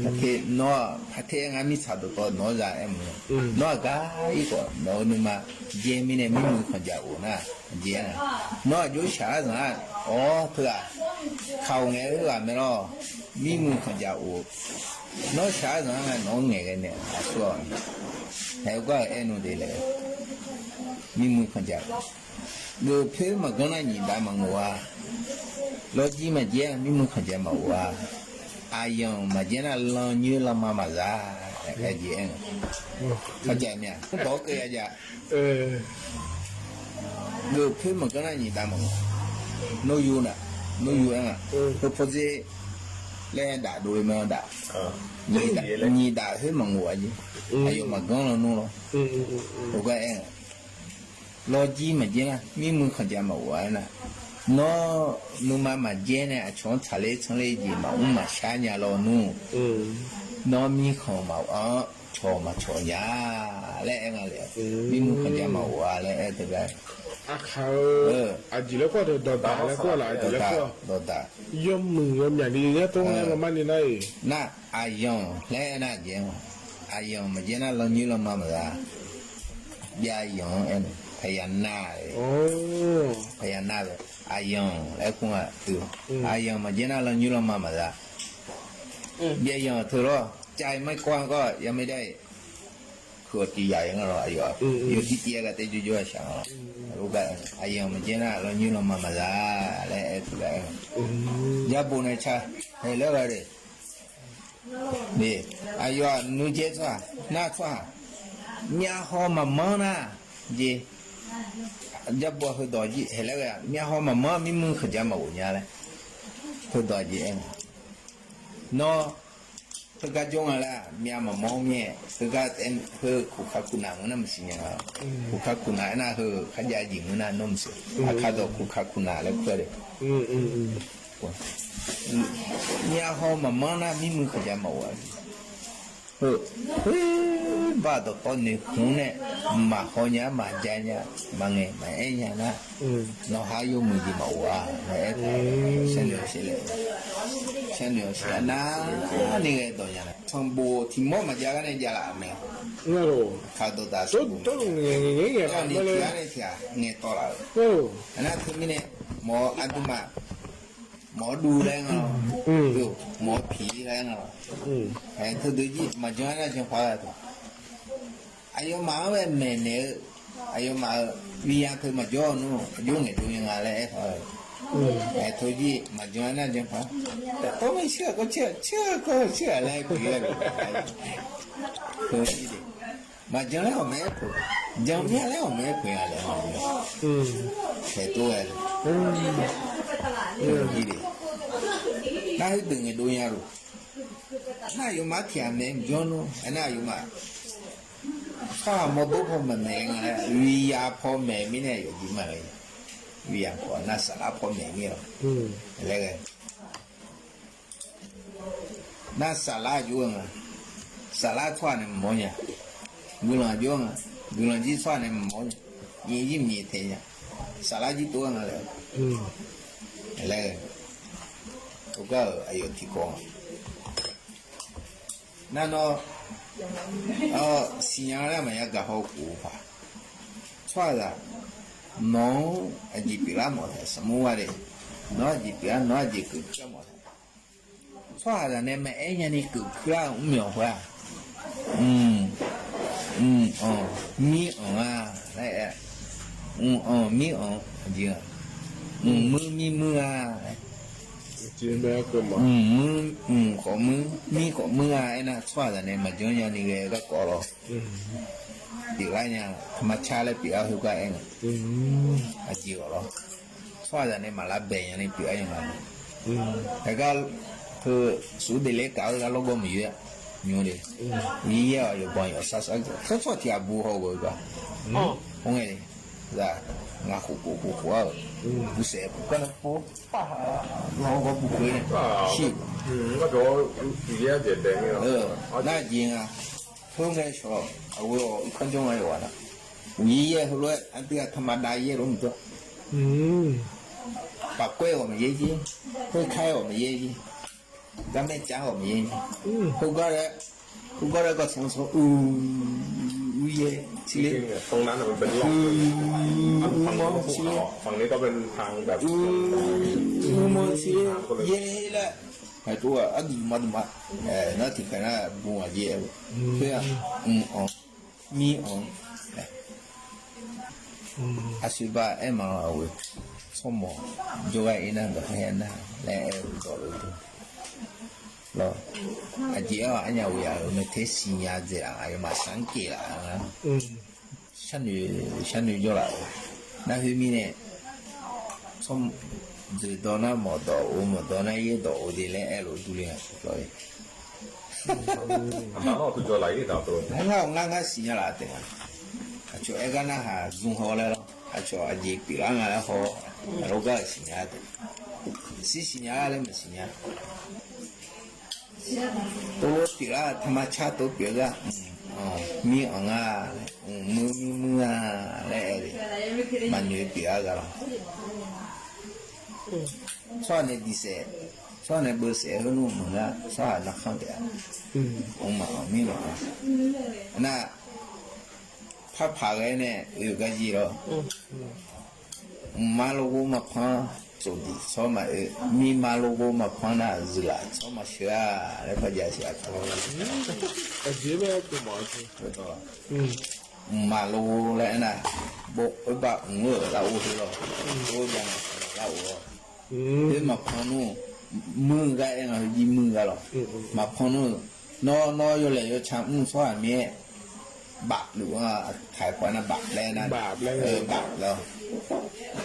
Parter nawr, parter aer ngar mirtsaq dawqtawv nawr za aer mq-a. Nawr aqgar ir khawf nawq-euq nuima dzaer mirnae mirmuiq khanqja of nar, aqjeq-a. Nawr aqjox shaq-aer zanq-a, awr teu-aq, kaq-awq ngae-eu ghaq mae lawr, mirmuiq khanqja of. Nawr shaq-aer zanq-a ngae nawq-anr ngaeqghae nae aqsur-awq ni. Haeq-eu gar-euq aer nu de laer, mirmuiq khanqja of. Geuf poer maqganr nar nyiq dav maqngof-a. Lawrjir maqdzaer mirmuiq khanqja maqof-a. Aqyanq maqdzaer nar lanyoer lanma maqza. Aer jeq aer-eu, kharjav mya dawq-awr keuv ya jav. Geuf poer maqganr nar nyiq dav maqngof. Nawr yu na, nawr yu aer nga. Heu pawdzer laer daf dov-eu mae daf. Nyiq daf khoer maqngof-a jeq. Aqyawf maqganr lawnmr lawr. Heugar aer nga. Lawrjir maqdzaer nar mirmuiq khanqja maqof-a aer nar, nawr nuima maqdzaer nae aqcawq-anr tsaqler tsanr ler jeq maqmr maqshar nya lawnmr. Nawr mirkhanq maqof-anr cawq maqcawq nya laer aer nga le. Mirmuiq khanqja maqof-a laer aer teugar. Aqkaq-eu aqjeq laer kawr-a, dawqdaq laer kawr-a laf, aqjeq laer kawr-a. Dawqdaq. Yawmuiq yawmyaq ni yawnyar tawr-aer maqmar ni nar-iq. Nar aqyanq laer aer nar jeq-a. Aqyanq maqdzaer nar lanyoer lanma maqza. Jav yanq-anr aer-eu paqya nar-a. Paqya nar-a, aqyanq laer kur nga. Aqyanq maqdzaer nar lanyoer lanma maqza. Jav yanq teu lawr, cav-iq mar kawr-a kawr yamar dar-iq. Kuiq-awq tiq yaq-ir nga lawr aqyawf. Yawdir tiv-aer gar tae jawrjawr-a shaq nga lawr. Aqyanq maqdzaer nar lanyoer lanma maqza laer aer teugar aer nga. Jarbo nae ca, haeq laer ghae le. Aqyawf-aq nuijae tsawrhaq nar tsawrhaq, myavhaw maqmanr nar jeq. Jarbo heudawq jir haeq laer ghae-a, myavhaw maqmanr mirmuiq khanqja maqghof nya laer. Heudawq jeq aer nga. Nawr teugar jawr nga laer-aq, myav maqmanr mir-aer teugar taef-aer heu kuqkaq kuqnaq ngeur nar maqsiq nya nga. Kuqkaq kuqnaq aernar heu kharjav jeq ngeur nar nawr maqsiq. Aqkaq dawq kuqkaq kuqnaq laer kur-a le. Myavhaw maqmanr nar mirmuiq khanqja maqghof-a. Heu, khoerbar dawqtawv noeqhmq nae maqhaw nya maqjav nya maqngaeq maqaer nya nar, nawq ha yawmuiq jeq maqghof-a laer aer-a. Sharnoeq-awq siq laer, sharnoeq-awq siq nar, ni ghae dawq nya nae sanqbof tiq mawr maqjav gar nae javlaf-euq mae. Aqkaq dawqdaq sanqbof ngaeq tiq ghaq nae tiq ghaq ngaeq tawv laf-euq. Aernar teumirnae mawq-eu aqduimaf mawq-awr duv laer nga lawr, mawq-awr piq laer nga lawr. Aer teudeuq jir maqjan-aer nar jan paq-a taq. Aqyawfmaf-anr bae maeqnaeq-eu, aqyawfmaf-euq miqya teu maqjawr-eu nmr aqjox ngaeqdov nya nga laer aer taq-a. Aer teu jir maqjan-aer nar jan paq-a. Tawr mae shir-aq kawr shir-aq, shir-aq kawr shir-aq laer pyeuf-a. Teu jir de. Maqjan laer ghawqmae aer peuq, jan mya laer ghawqmae aer peuq-a laer ghawqmae. Taeq tov-aer, jir de. Nar heudeuq ngaeqdov nya luf. Nar aqyawfmaf tiq ghaq maeq mqjawr nmr aernar aqyawfmaf tsawrhaq mawrdo paw maeqmaeq nga laer, miqya paw maeq mirnae aqyawf jeq ma-aer, miqya paw nar saflar paw maeq mir-a laer ghae. Nar saflar aqjox-a nga, saflar tsawrhaq nae maqmawr nya. Guiqlanq aqjox-a nga, guiqlanq jir tsawrhaq nae maqmawr nya. Nyiq jir maqnyiq taeq nya. Saflar jir tov-aer nga laer, laer ghae. Tov gar-euq aqyawf tiqkawv nga. Nar nawr siqnya laer maqya gaq haw khof-eu paq. Tsawrhaqzaq nawq-anr aqjeq pyeuflar mawf taef, sanqmur gha le. Nawq-anr aqjeq pyeuflar, nawq-anr aqjeq keuvkuir lar mawf taef. Tsawrhaqzaq nae maqaer nyani keuvkuir lar-eu mr myawq khoer-aq, mq, mq anq, mir anq-a laer aer, mq anq mir anq, aqjeq-aq, mq muir mir muir-a, mq muir, mq khawf muir, mir khawf muir-a aernar, tsawrhaqzaq nae maqjanr nyani ghae-eu garkawv lawr. Pyeuflar nya, maqcar laer pyeuflar khoergar aer nga. Aqjeq-awq lawr. Tsawrhaqzaq nae maqlar bae nyani pyeuflar nya nga. Haegar Heu, suf daefler kaf-eu gar lawrgawv maqyoer-a. Nymr de, yaer-awq yawqbanq yawqsar sar-eu tsawrtsawr tiq ghaq bu haw ghae-eu gar. Or ngae, za, ngaq khof khof khof khof-a-euq, busaef gar nae pov par ha, lawrgawv bu khoer nae shir-euq. Nar jeq nga, khoerngae shawq, aqghoe-awq irkanr jawr nga yawqghaq nar, uqyaer yaer heulof-aer aqdui-aq taqmaqdav yaer lof mqdawr. Paqkoer-awq maqyaer jir, khoerkaer-awq maqyaer jir, garmaer cav-awq maqyaer jir. Khoergar laer, khoergar laer gawrtsanq sanq uiq uiq yaer tiqler, uiq mawr tiqler, uiq mawr tiqler yaer laer, aqduimaf duimaf, nar tiqkhaeq nar bu ngaq jeq-aer, khoer-aq, mq-anr, mir-anr, aqsur bar aer ma-eu aq-eu, tsawrmawq jawrgar ir nar dawq khaer nar laer aer-eu dawq lof-eu lawr. Aqjeq-anr arnyaf ghof yaf-euq maeqter siqnya dzaeq-aq, aqyawfmaf sar-anr kev laf-a. Sharnoeq sharnoeq jawr laf-eu, nar khoermirnae, tsawr, dzoeqdawq nar mawqdawq of, mawqdawq nar yaerdawq of de laer aerlof durler-a. Ngar ngar ngar siqnya laf taef nga. Aqcawq aer gar narhaq zmq haw laer lawr, aqcawq aqjeq pyeuflar nga laer haw, aqlawr gar-euq siqnya taef. Shir siqnya laer maqsiqnya. Tov pyeuflar taqma car tov pyeuf gar, mir-anr nga, mr mir mr-a laer aer-eu, maqnoeq pyeuf-a ghaq lawr. Tsawrhaq nae diq saef, tsawrhaq nae beu saef heulof meuq ngar tsawrhaq narkhanr taef-a. Mq maqanr mir maqanr. Nar, parpaq ghae nae oe gar jir lawr. Mqma lof ghov maqpanr tsofdiq tsawr maqoe, mirma lof ghov maqpanr nar zuiqlaf tsawr maqsheuq-a laer parjav siq-a. Mqma lof ghov laer aernar, oerbar mq-eu lar or her lawr, oerbar maqpanr lar or lawr. Khoer maqpanr nmr, muir gar aer nga, heujir muir gar lawr. Maqpanr nmr-eu, nawr nawr yawlaeq yawca mr tsawrhaq mir-aer, baf luf-anr taq-aer pawf nar baf laer nar, baf laer,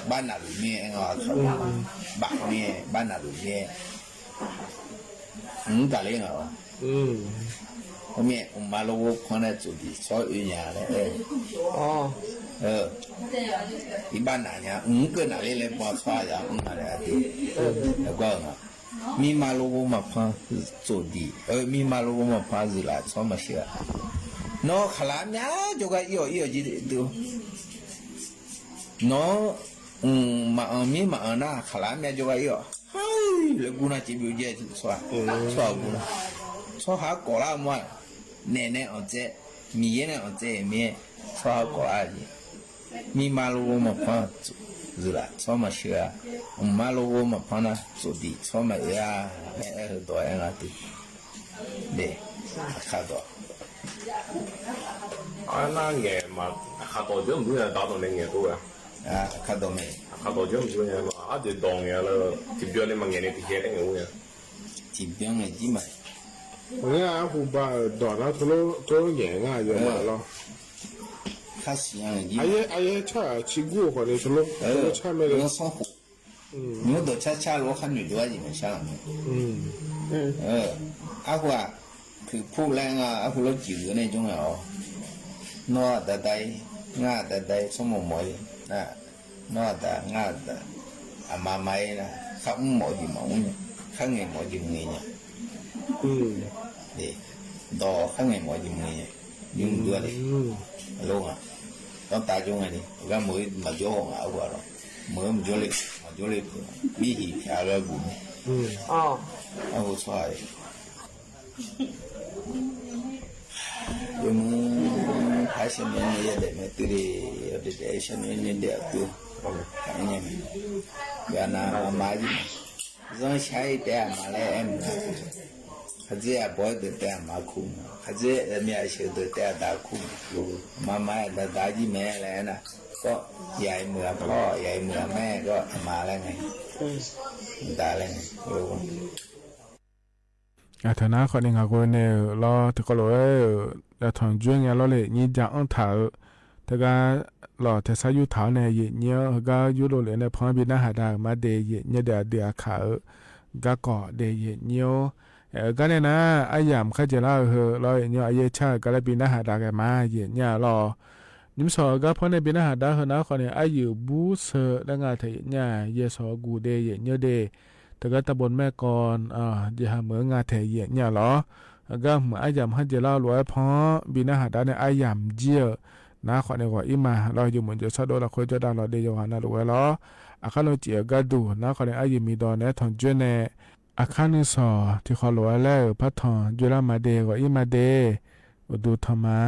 barnaq luf mir-aer aer nga, baf mir-aer barnaq luf mir-aer, mq gaq ler nga-awq. Khoermirnae mqma lof ghov panr nae tsofdiq tsawr oe nya laer aer-eu, iqbax naf nya mq keuv naf ler laer baw tsawrhaq ya mr nga laer aqdui, aqgar-euq nga. Mirma lof ghov maqpanr tsofdiq, mirma lof ghov maqpanr zuiqlaf tsawr maqsheuq-a. Nawr khaqlaq armyav jawrgar ir-awq ir-awq jir deuq. Nawr, mq, maqanr mir maqanr nar khaqlaq armyav jawrgar ir-awq. Haer laer gur nar cev byov jaer tsawrhaq, tsawrhaq gur nar, tsawrhaq-anr kawf lar mawr-aq, naef nae anqtsaev, Miqyaer nae anqtsaev-eu mir-aer tsawrhaq kawf lar jeq. Mirma lof ghov maqpanr zuiqlaf tsawr maqsheuq-a. Mqma lof ghov maqpanr nar tsofdiq tsawr maqoe-a laer aer-eu dawq-aer nga te. Aqkaq dawq. Arnar ngaeq ma, aqkaq dawq jawr mq dur nya dawq nae ngaeq dur-a. Aqkaq dawq mae. Aqkaq dawq jawr mq dur nya, arjeq dawq ngaeq-a laer tiqbyan nae maqngaeq nae tiqjae laer ngaeq ur nya. Tiqbyan ngaeq jir ma. Aqyar arhu ba-euq dawq nar teulof teulof ngaeq ngar aqyawf ma lawr. Aryaer car-aq ciqgur-eu khawf ni teulof teulof car mae le. Nymr dawq car car lof-aer khar noeq dov-ar jeq maqshar-aq mae. Arhu-aq, poeqpov laer nga arhu lawr jeq-eu nae jawr ngae-awr, nawr aqda da-ir, ngar aqda da-ir tsawrmawq mawq-ir nar, nawr aqda ngar aqda, aqma ma-ir nar, khar mr mawf-eu jeq maqmr nya, khar ngaeq mawf-eu jeq maqngaeq nya. Dawq khar ngaeq mawf-eu jeq maqngaeq nya. Nymr mqdur-a le. Aqlof nga, dawrtav jawr ngae ni, gar meuq-eu maqjawr haw nga arhu-aq lawr, meuq-eu maqjawr le, maqjawr le peuq, mirhiq pyaq-eu gharduq mae. Arhu tsawrhaq-iq Yawmuiq, paq-aer shaqnoeq-aer nae yadaef mae teuv le, yawdaef daef-aer shaqnoeq-aer nae daef-aq teuv, paq-aer nya mae. Yawqha nav aqma-aer jir mae. Zanrshaq-ir taef-aer aqma laer aer mq-a. Khaqdzer aqbawr-aer deuq taef-aer aqma kur mq-a. Khaqdzer aqmyav sheuq deuq taef-aer aqda kur mq-a. Aqma ma-aer aqda da jir mae laer aernar, kawr, yaq-iq meuq-a pawr, yaq-iq meuq-a mae, kawr aqma laer ngae, da laer ngae. Aqtaq nar khawf ni ngaq ghoe nae-euq lawr tiqkawv lof-aer-euq yawtanq joer ngae lawr le, nyir ja anr taq-euq, teugar lawq taeqsar yurtaq-awr nae yaeq nyir-anr heugar yurlov lef nae pan-anr bi narhaq da-euq ma de, yaeq nyir deuq aqdui aqkaq-euq garkawv de yaeqnyir-or. Aer-eu gar nae nar, aryamq kharjeq lar-eu heu lawr yaeqnyir-or, aqyaer car-euq gar laer bi narhaq dav ghae ma yaeqnyir-a lawr. Nymrsawq-eu gar pawr nae bi narhaq dav heu nar khawf ni, aryuif bur seu laer nga taeq yaeqnyir-a, yaeqsawq guq de yaeqnyir de, teugar taqbo mae kawv, jeqha meuq-eu nga taeq yaeqnyir-a lawr. Aqgar hmq aryamq kharjeq lar-eu lof-aer pawr-anr bi narhaq dav nae aryamq jir-eu nar khawf ni ghawq-ir ma lawr. Yawmuiq jawr sardov lafkhoer jawrdav lawq de yawqghaq navluf ghae lawr. Aqkar nawr cif-eu gardeuq nar khawf ni, aryuif miqdawq naeq-aer tanqjoer nae, aqkar nuisawq tiqkhawf lof-aer laer-euq partanq joerlar ma de, ghawq-ir ma de, uqduq tanq ma.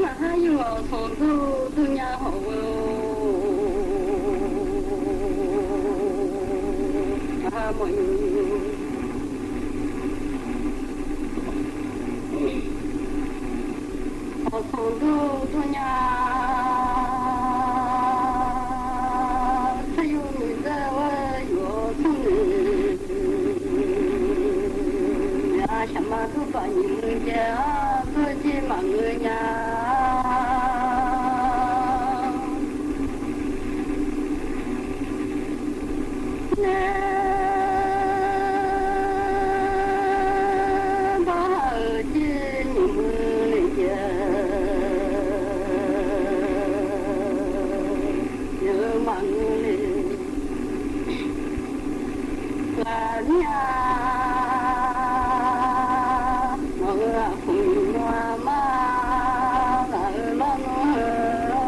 Maqhar yur-awq sanqdur durnya hawq-eu, maqhar mawq-eu. Awq sanqdur durnya, tsawryur miqzeur-eu yuf-awr smrnui, aqshaq ma durbaq nyiq muiq jaev-awr, dawrjir maqngeur nya. Nar, bawha-euq jir nyiq muiq le jaev, yawf-eu maqngeur le. Ghaqmir-a, nawq-euq aqpoeq nymr-a ma, ngaq-euq lawrnmr heu.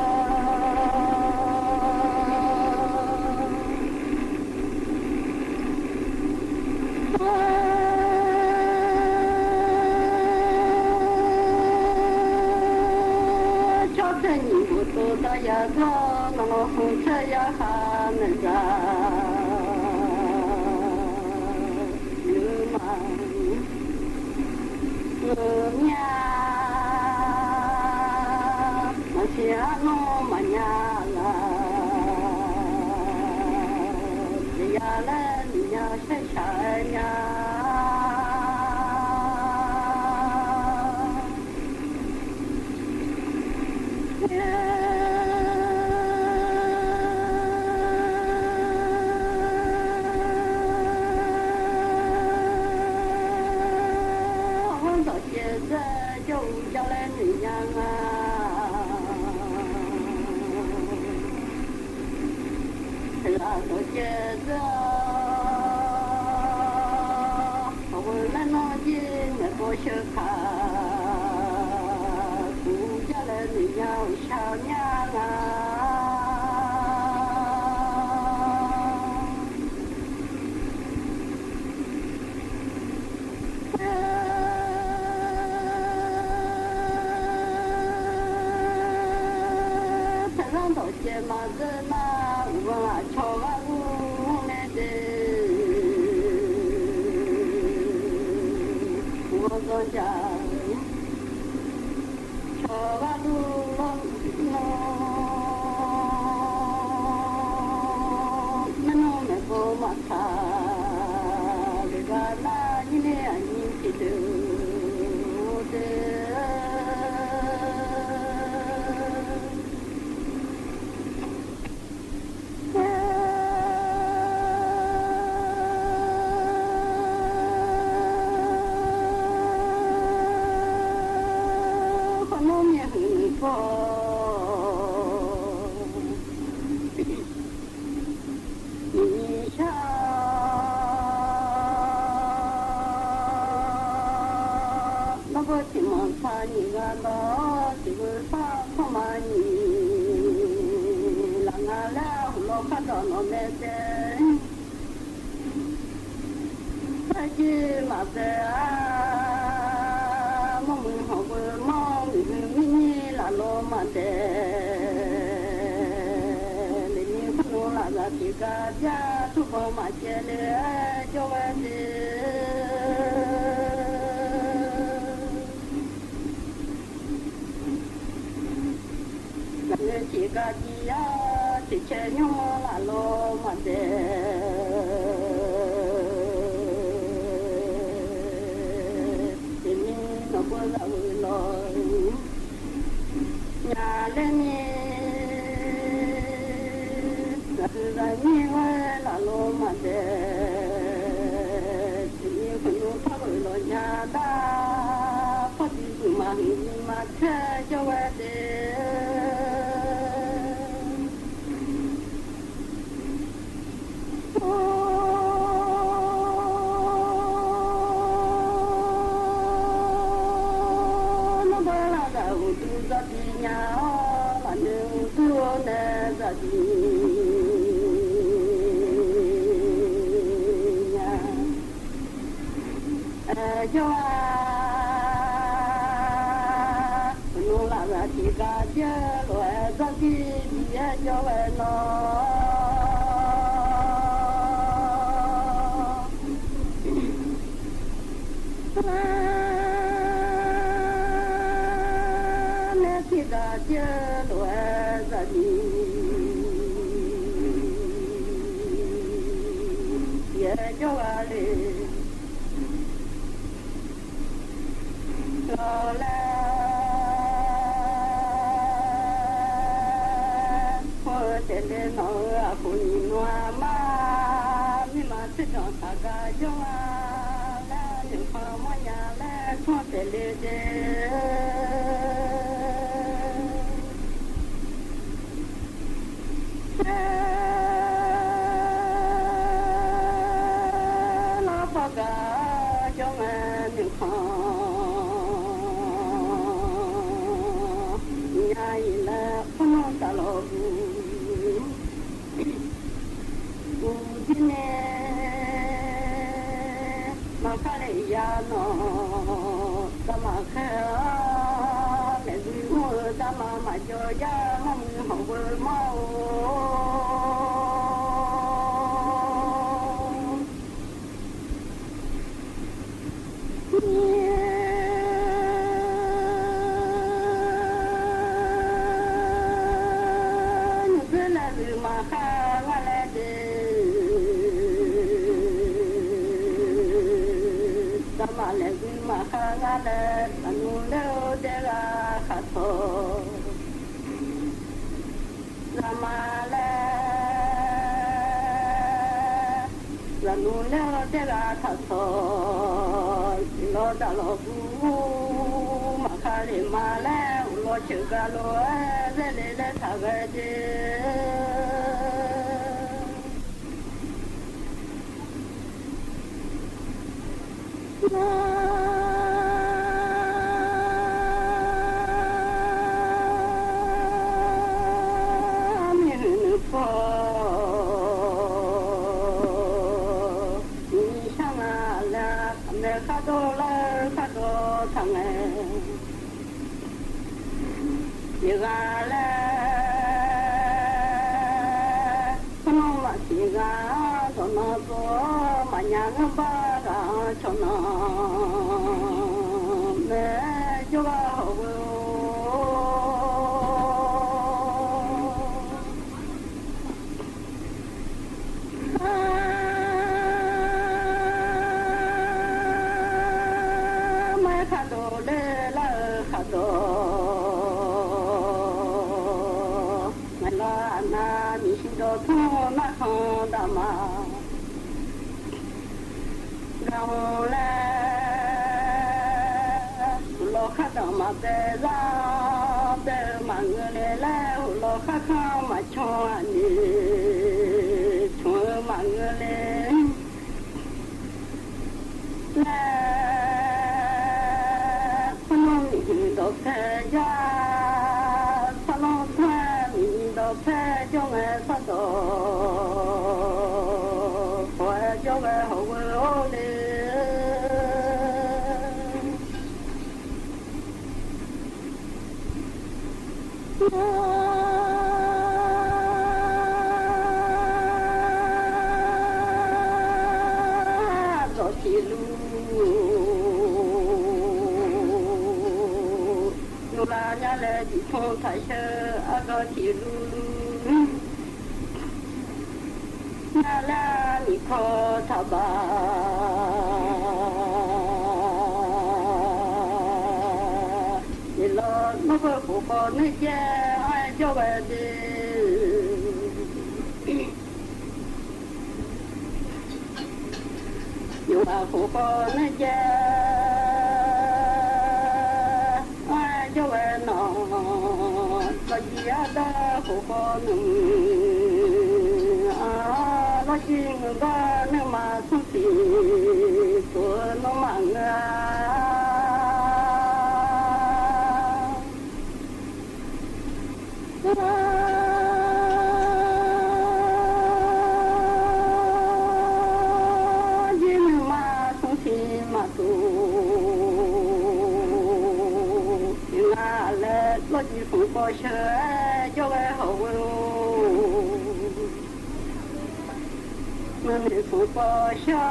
Cawrtae nyiq bof tov dawr ya dawr, nawq-euq hmq tsaer yarkhaq naeq gaq, yawf-eu ma, ngeur mir-a, maqsiq arnawr maqnya laf, tiqya laer miqnya shaer shaq-aer nya. Aqhar dawqcaev dzeur jawr-eu jar laer noeq nya nga. Aqlaf dawqcaev dzeur-awr, aqghoe laer nawr jir maeqbaw sheu kaq, kuq jar laer noeq nya-euq shar mya nga. Taqzanr dawqcaev maqzeur nar, uqbanq aqcawq gharduq nae de, uqbanq zanqjaq cawq gharduq lawr nawr, maernmr maeqbaw maqtaq, leqghaq nar nyir ler aqnyir tiqdeuq de. Khawf nawr myavhuiq paw Paq nyiq ghaq dawq-awr, tiq gheu sar tsawrma nyiq laf nga laer, heulof-aer khar dawq nawq mae tae. Sarjir maqbae-a, mawrmuiq hawq beu mawr, muiq huiq mirnyir laf lo maqdaeq. Lefni khawrnov lafzaq tiqgar bya, turbanq maqcaev le-aer jawr ghae de. Lafnoeq tiqgar jir-awr, tiqcae nymr laf lo maqdaeq. Teumirnae nawq beu zaq ghoe lawq nya laer ni, zaqdeuq zaqnyir ghoer laf lo maqdaeq. Teumirnae khawqnymr par ghoe lawq nya dar, parbi guiq maqhuiq ni maqtaer jawr ghae de. Nawr dawr lar zaq uqduq dzawrbi nya-awr, lafnoeq uqduq nae dzawrbi nya. Aer jawr-a, nmr lafzaq tiqgar bya lof-aer dzawrbi bi-aer jawr ghae nawr. Nae tiqgar bya lof-aer dzawrbi bi-aer jawr ghae le. Lawq laer, khoer taef le nawq-eu aqkhoq nyiq nmr-a ma, mirma tserdanq taq gar jawr-a laer, noeqkhanq mawrnya laer, khoer taef le de. Tser lar bawr gar jawr ngae noeqkhanq nya-iq laer, khoernar taf lawq guq. Uqdir nae maqkar le ya nawq, darma khaer-awr laeqdui mr-eu darma maqjawr jar, mawrmuiq hawq beu mawr-or. Nymq dzoer laeqdui maqkhar ngar laer de. Darma laeqdui maqkhar ngar laer, zaqnmr laer-eu daer ghaq khaqtawq. Zaqma laer, zaqnmr laer-eu daer ghaq khaqtawq. Iqlawq daqlawq guq maqkhar le ma laer, uqlawq ceuq gaq lof-aer zaer le laer taq ghae de. Nar mirhuiq nuipov, iqshar nga laer, aqmaeq khardawq lar khardawq taq ngae. Tiq ghaq laer, khoernar maqsiq ghaq, dawqnan tsov maqnya ngeurbar ghaq-anr cawq nan mae jawrgar hawq ghoe-or. Armar khardawq ler lar-eu khardawq, ngaq lar aqnav miqshi dawqtmr narkhan daqma. Gaq-anr laer, uqlawq khar danq maqbae zar, bae-eu maqngeur le laer, uqlawq khar kanr maqcan aqnoeq, can-eu maqngeur le laer, khoernar miqhuiq ghae hawq-eu le. Aqzawq tiq lur nmr lar nya laer, jiqtmr taq sheu aqzawq tiq lur lur nya laer, nyiqkawv taqbaq. Iqlawq nawr beu khof khawf nuijae-anr-aer jawr ghae de. Yawqghaq khof khawf nuijae-anr-aer jawr ghae nawq, lawqjir ardar khof khawf nuimuiq-a, lawqjir nguiqgar nuima smr tiq tov-eu nawmaf ngeur-a. Lawqjir nuima smr tiq maqtov, ngar laer lawqjir smq pawv sheu-aer jawr ghae hawq-eu, ngar noeq smq pawv sheu-awr,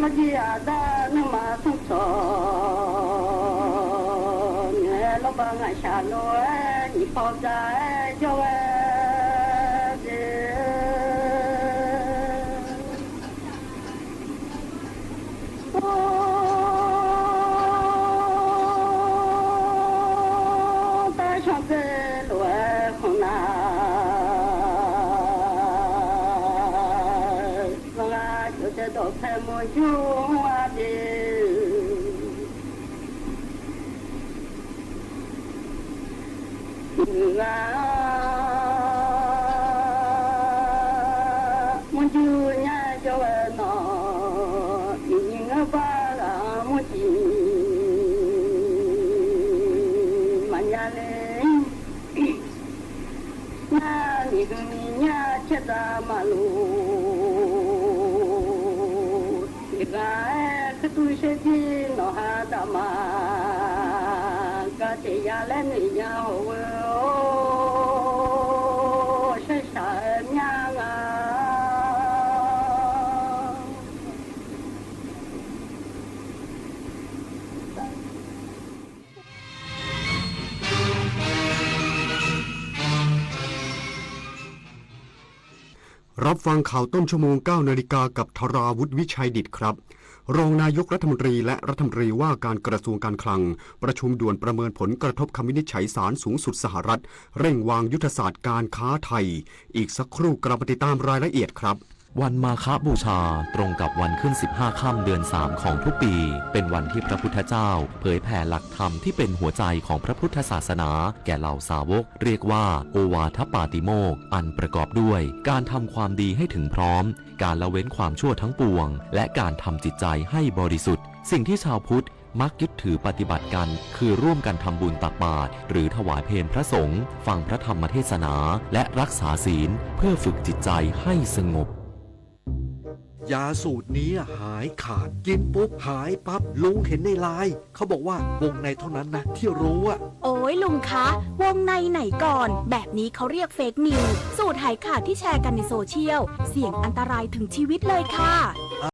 lawqjir aqdar nuima smr tawq, noeq-aer lawrba ngaq shaq lof-aer nyiq paw bya-aer jawr ghae de. Or, tar shawr dzer lof-aer khmq nar, zanqghaq jawr dzae dawqpae mawrjur-a de. Ghaq-anr mawrjur nya jawr ghae nawq, iqnyi ngeur bar ghaq-anr mawrjur maqnya le. Ngar nyiq hmq nyiq nyar caer dzaq maqloq, iqghaq-aer keuv tur shaer jir nawq ha daq ma, gar taef ya laer noeq nya hawq-eu, or, shaer shaq-aer myar nga.รับฟังข่าวต้นชั่วโมง เก้านาฬิกา กับธราวุฒิ วิชัยดิษฐ์ครับ รองนายกรัฐมนตรีและรัฐมนตรีว่าการกระทรวงการคลัง ประชุมด่วนประเมินผลกระทบคำวินิจฉัยศาลสูงสุดสหรัฐ เร่งวางยุทธศาสตร์การค้าไทย อีกสักครู่กลับมาติดตามรายละเอียดครับ วันมาฆบูชา ตรงกับวันขึ้นสิบห้าค่ำเดือนสามของทุกปี เป็นวันที่พระพุทธเจ้าเผยแผ่หลักธรรมที่เป็นหัวใจของพระพุทธศาสนาแก่เหล่าสาวก เรียกว่าโอวาทปาติโมกข์ อันประกอบด้วยการทำความดีให้ถึงพร้อม การละเว้นความชั่วทั้งปวง และการทำจิตใจให้บริสุทธิ์ สิ่งที่ชาวพุทธมักยึดถือปฏิบัติกัน คือร่วมกันทำบุญตักบาตร หรือถวายเพลพระสงฆ์ ฟังพระธรรมเทศนา และรักษาศีล เพื่อฝึกจิตใจให้สงบ ยาสูตรนี้หายขาด กินปุ๊บหายปั๊บ ลุงเห็นในไลน์ เขาบอกว่าวงในเท่านั้นนะที่รู้อะ โอ๊ยลุงคะ วงในไหนก่อน แบบนี้เขาเรียกเฟคนิวส์ สูตรหายขาดที่แชร์กันในโซเชียล เสี่ยงอันตรายถึงชีวิตเลยค่ะ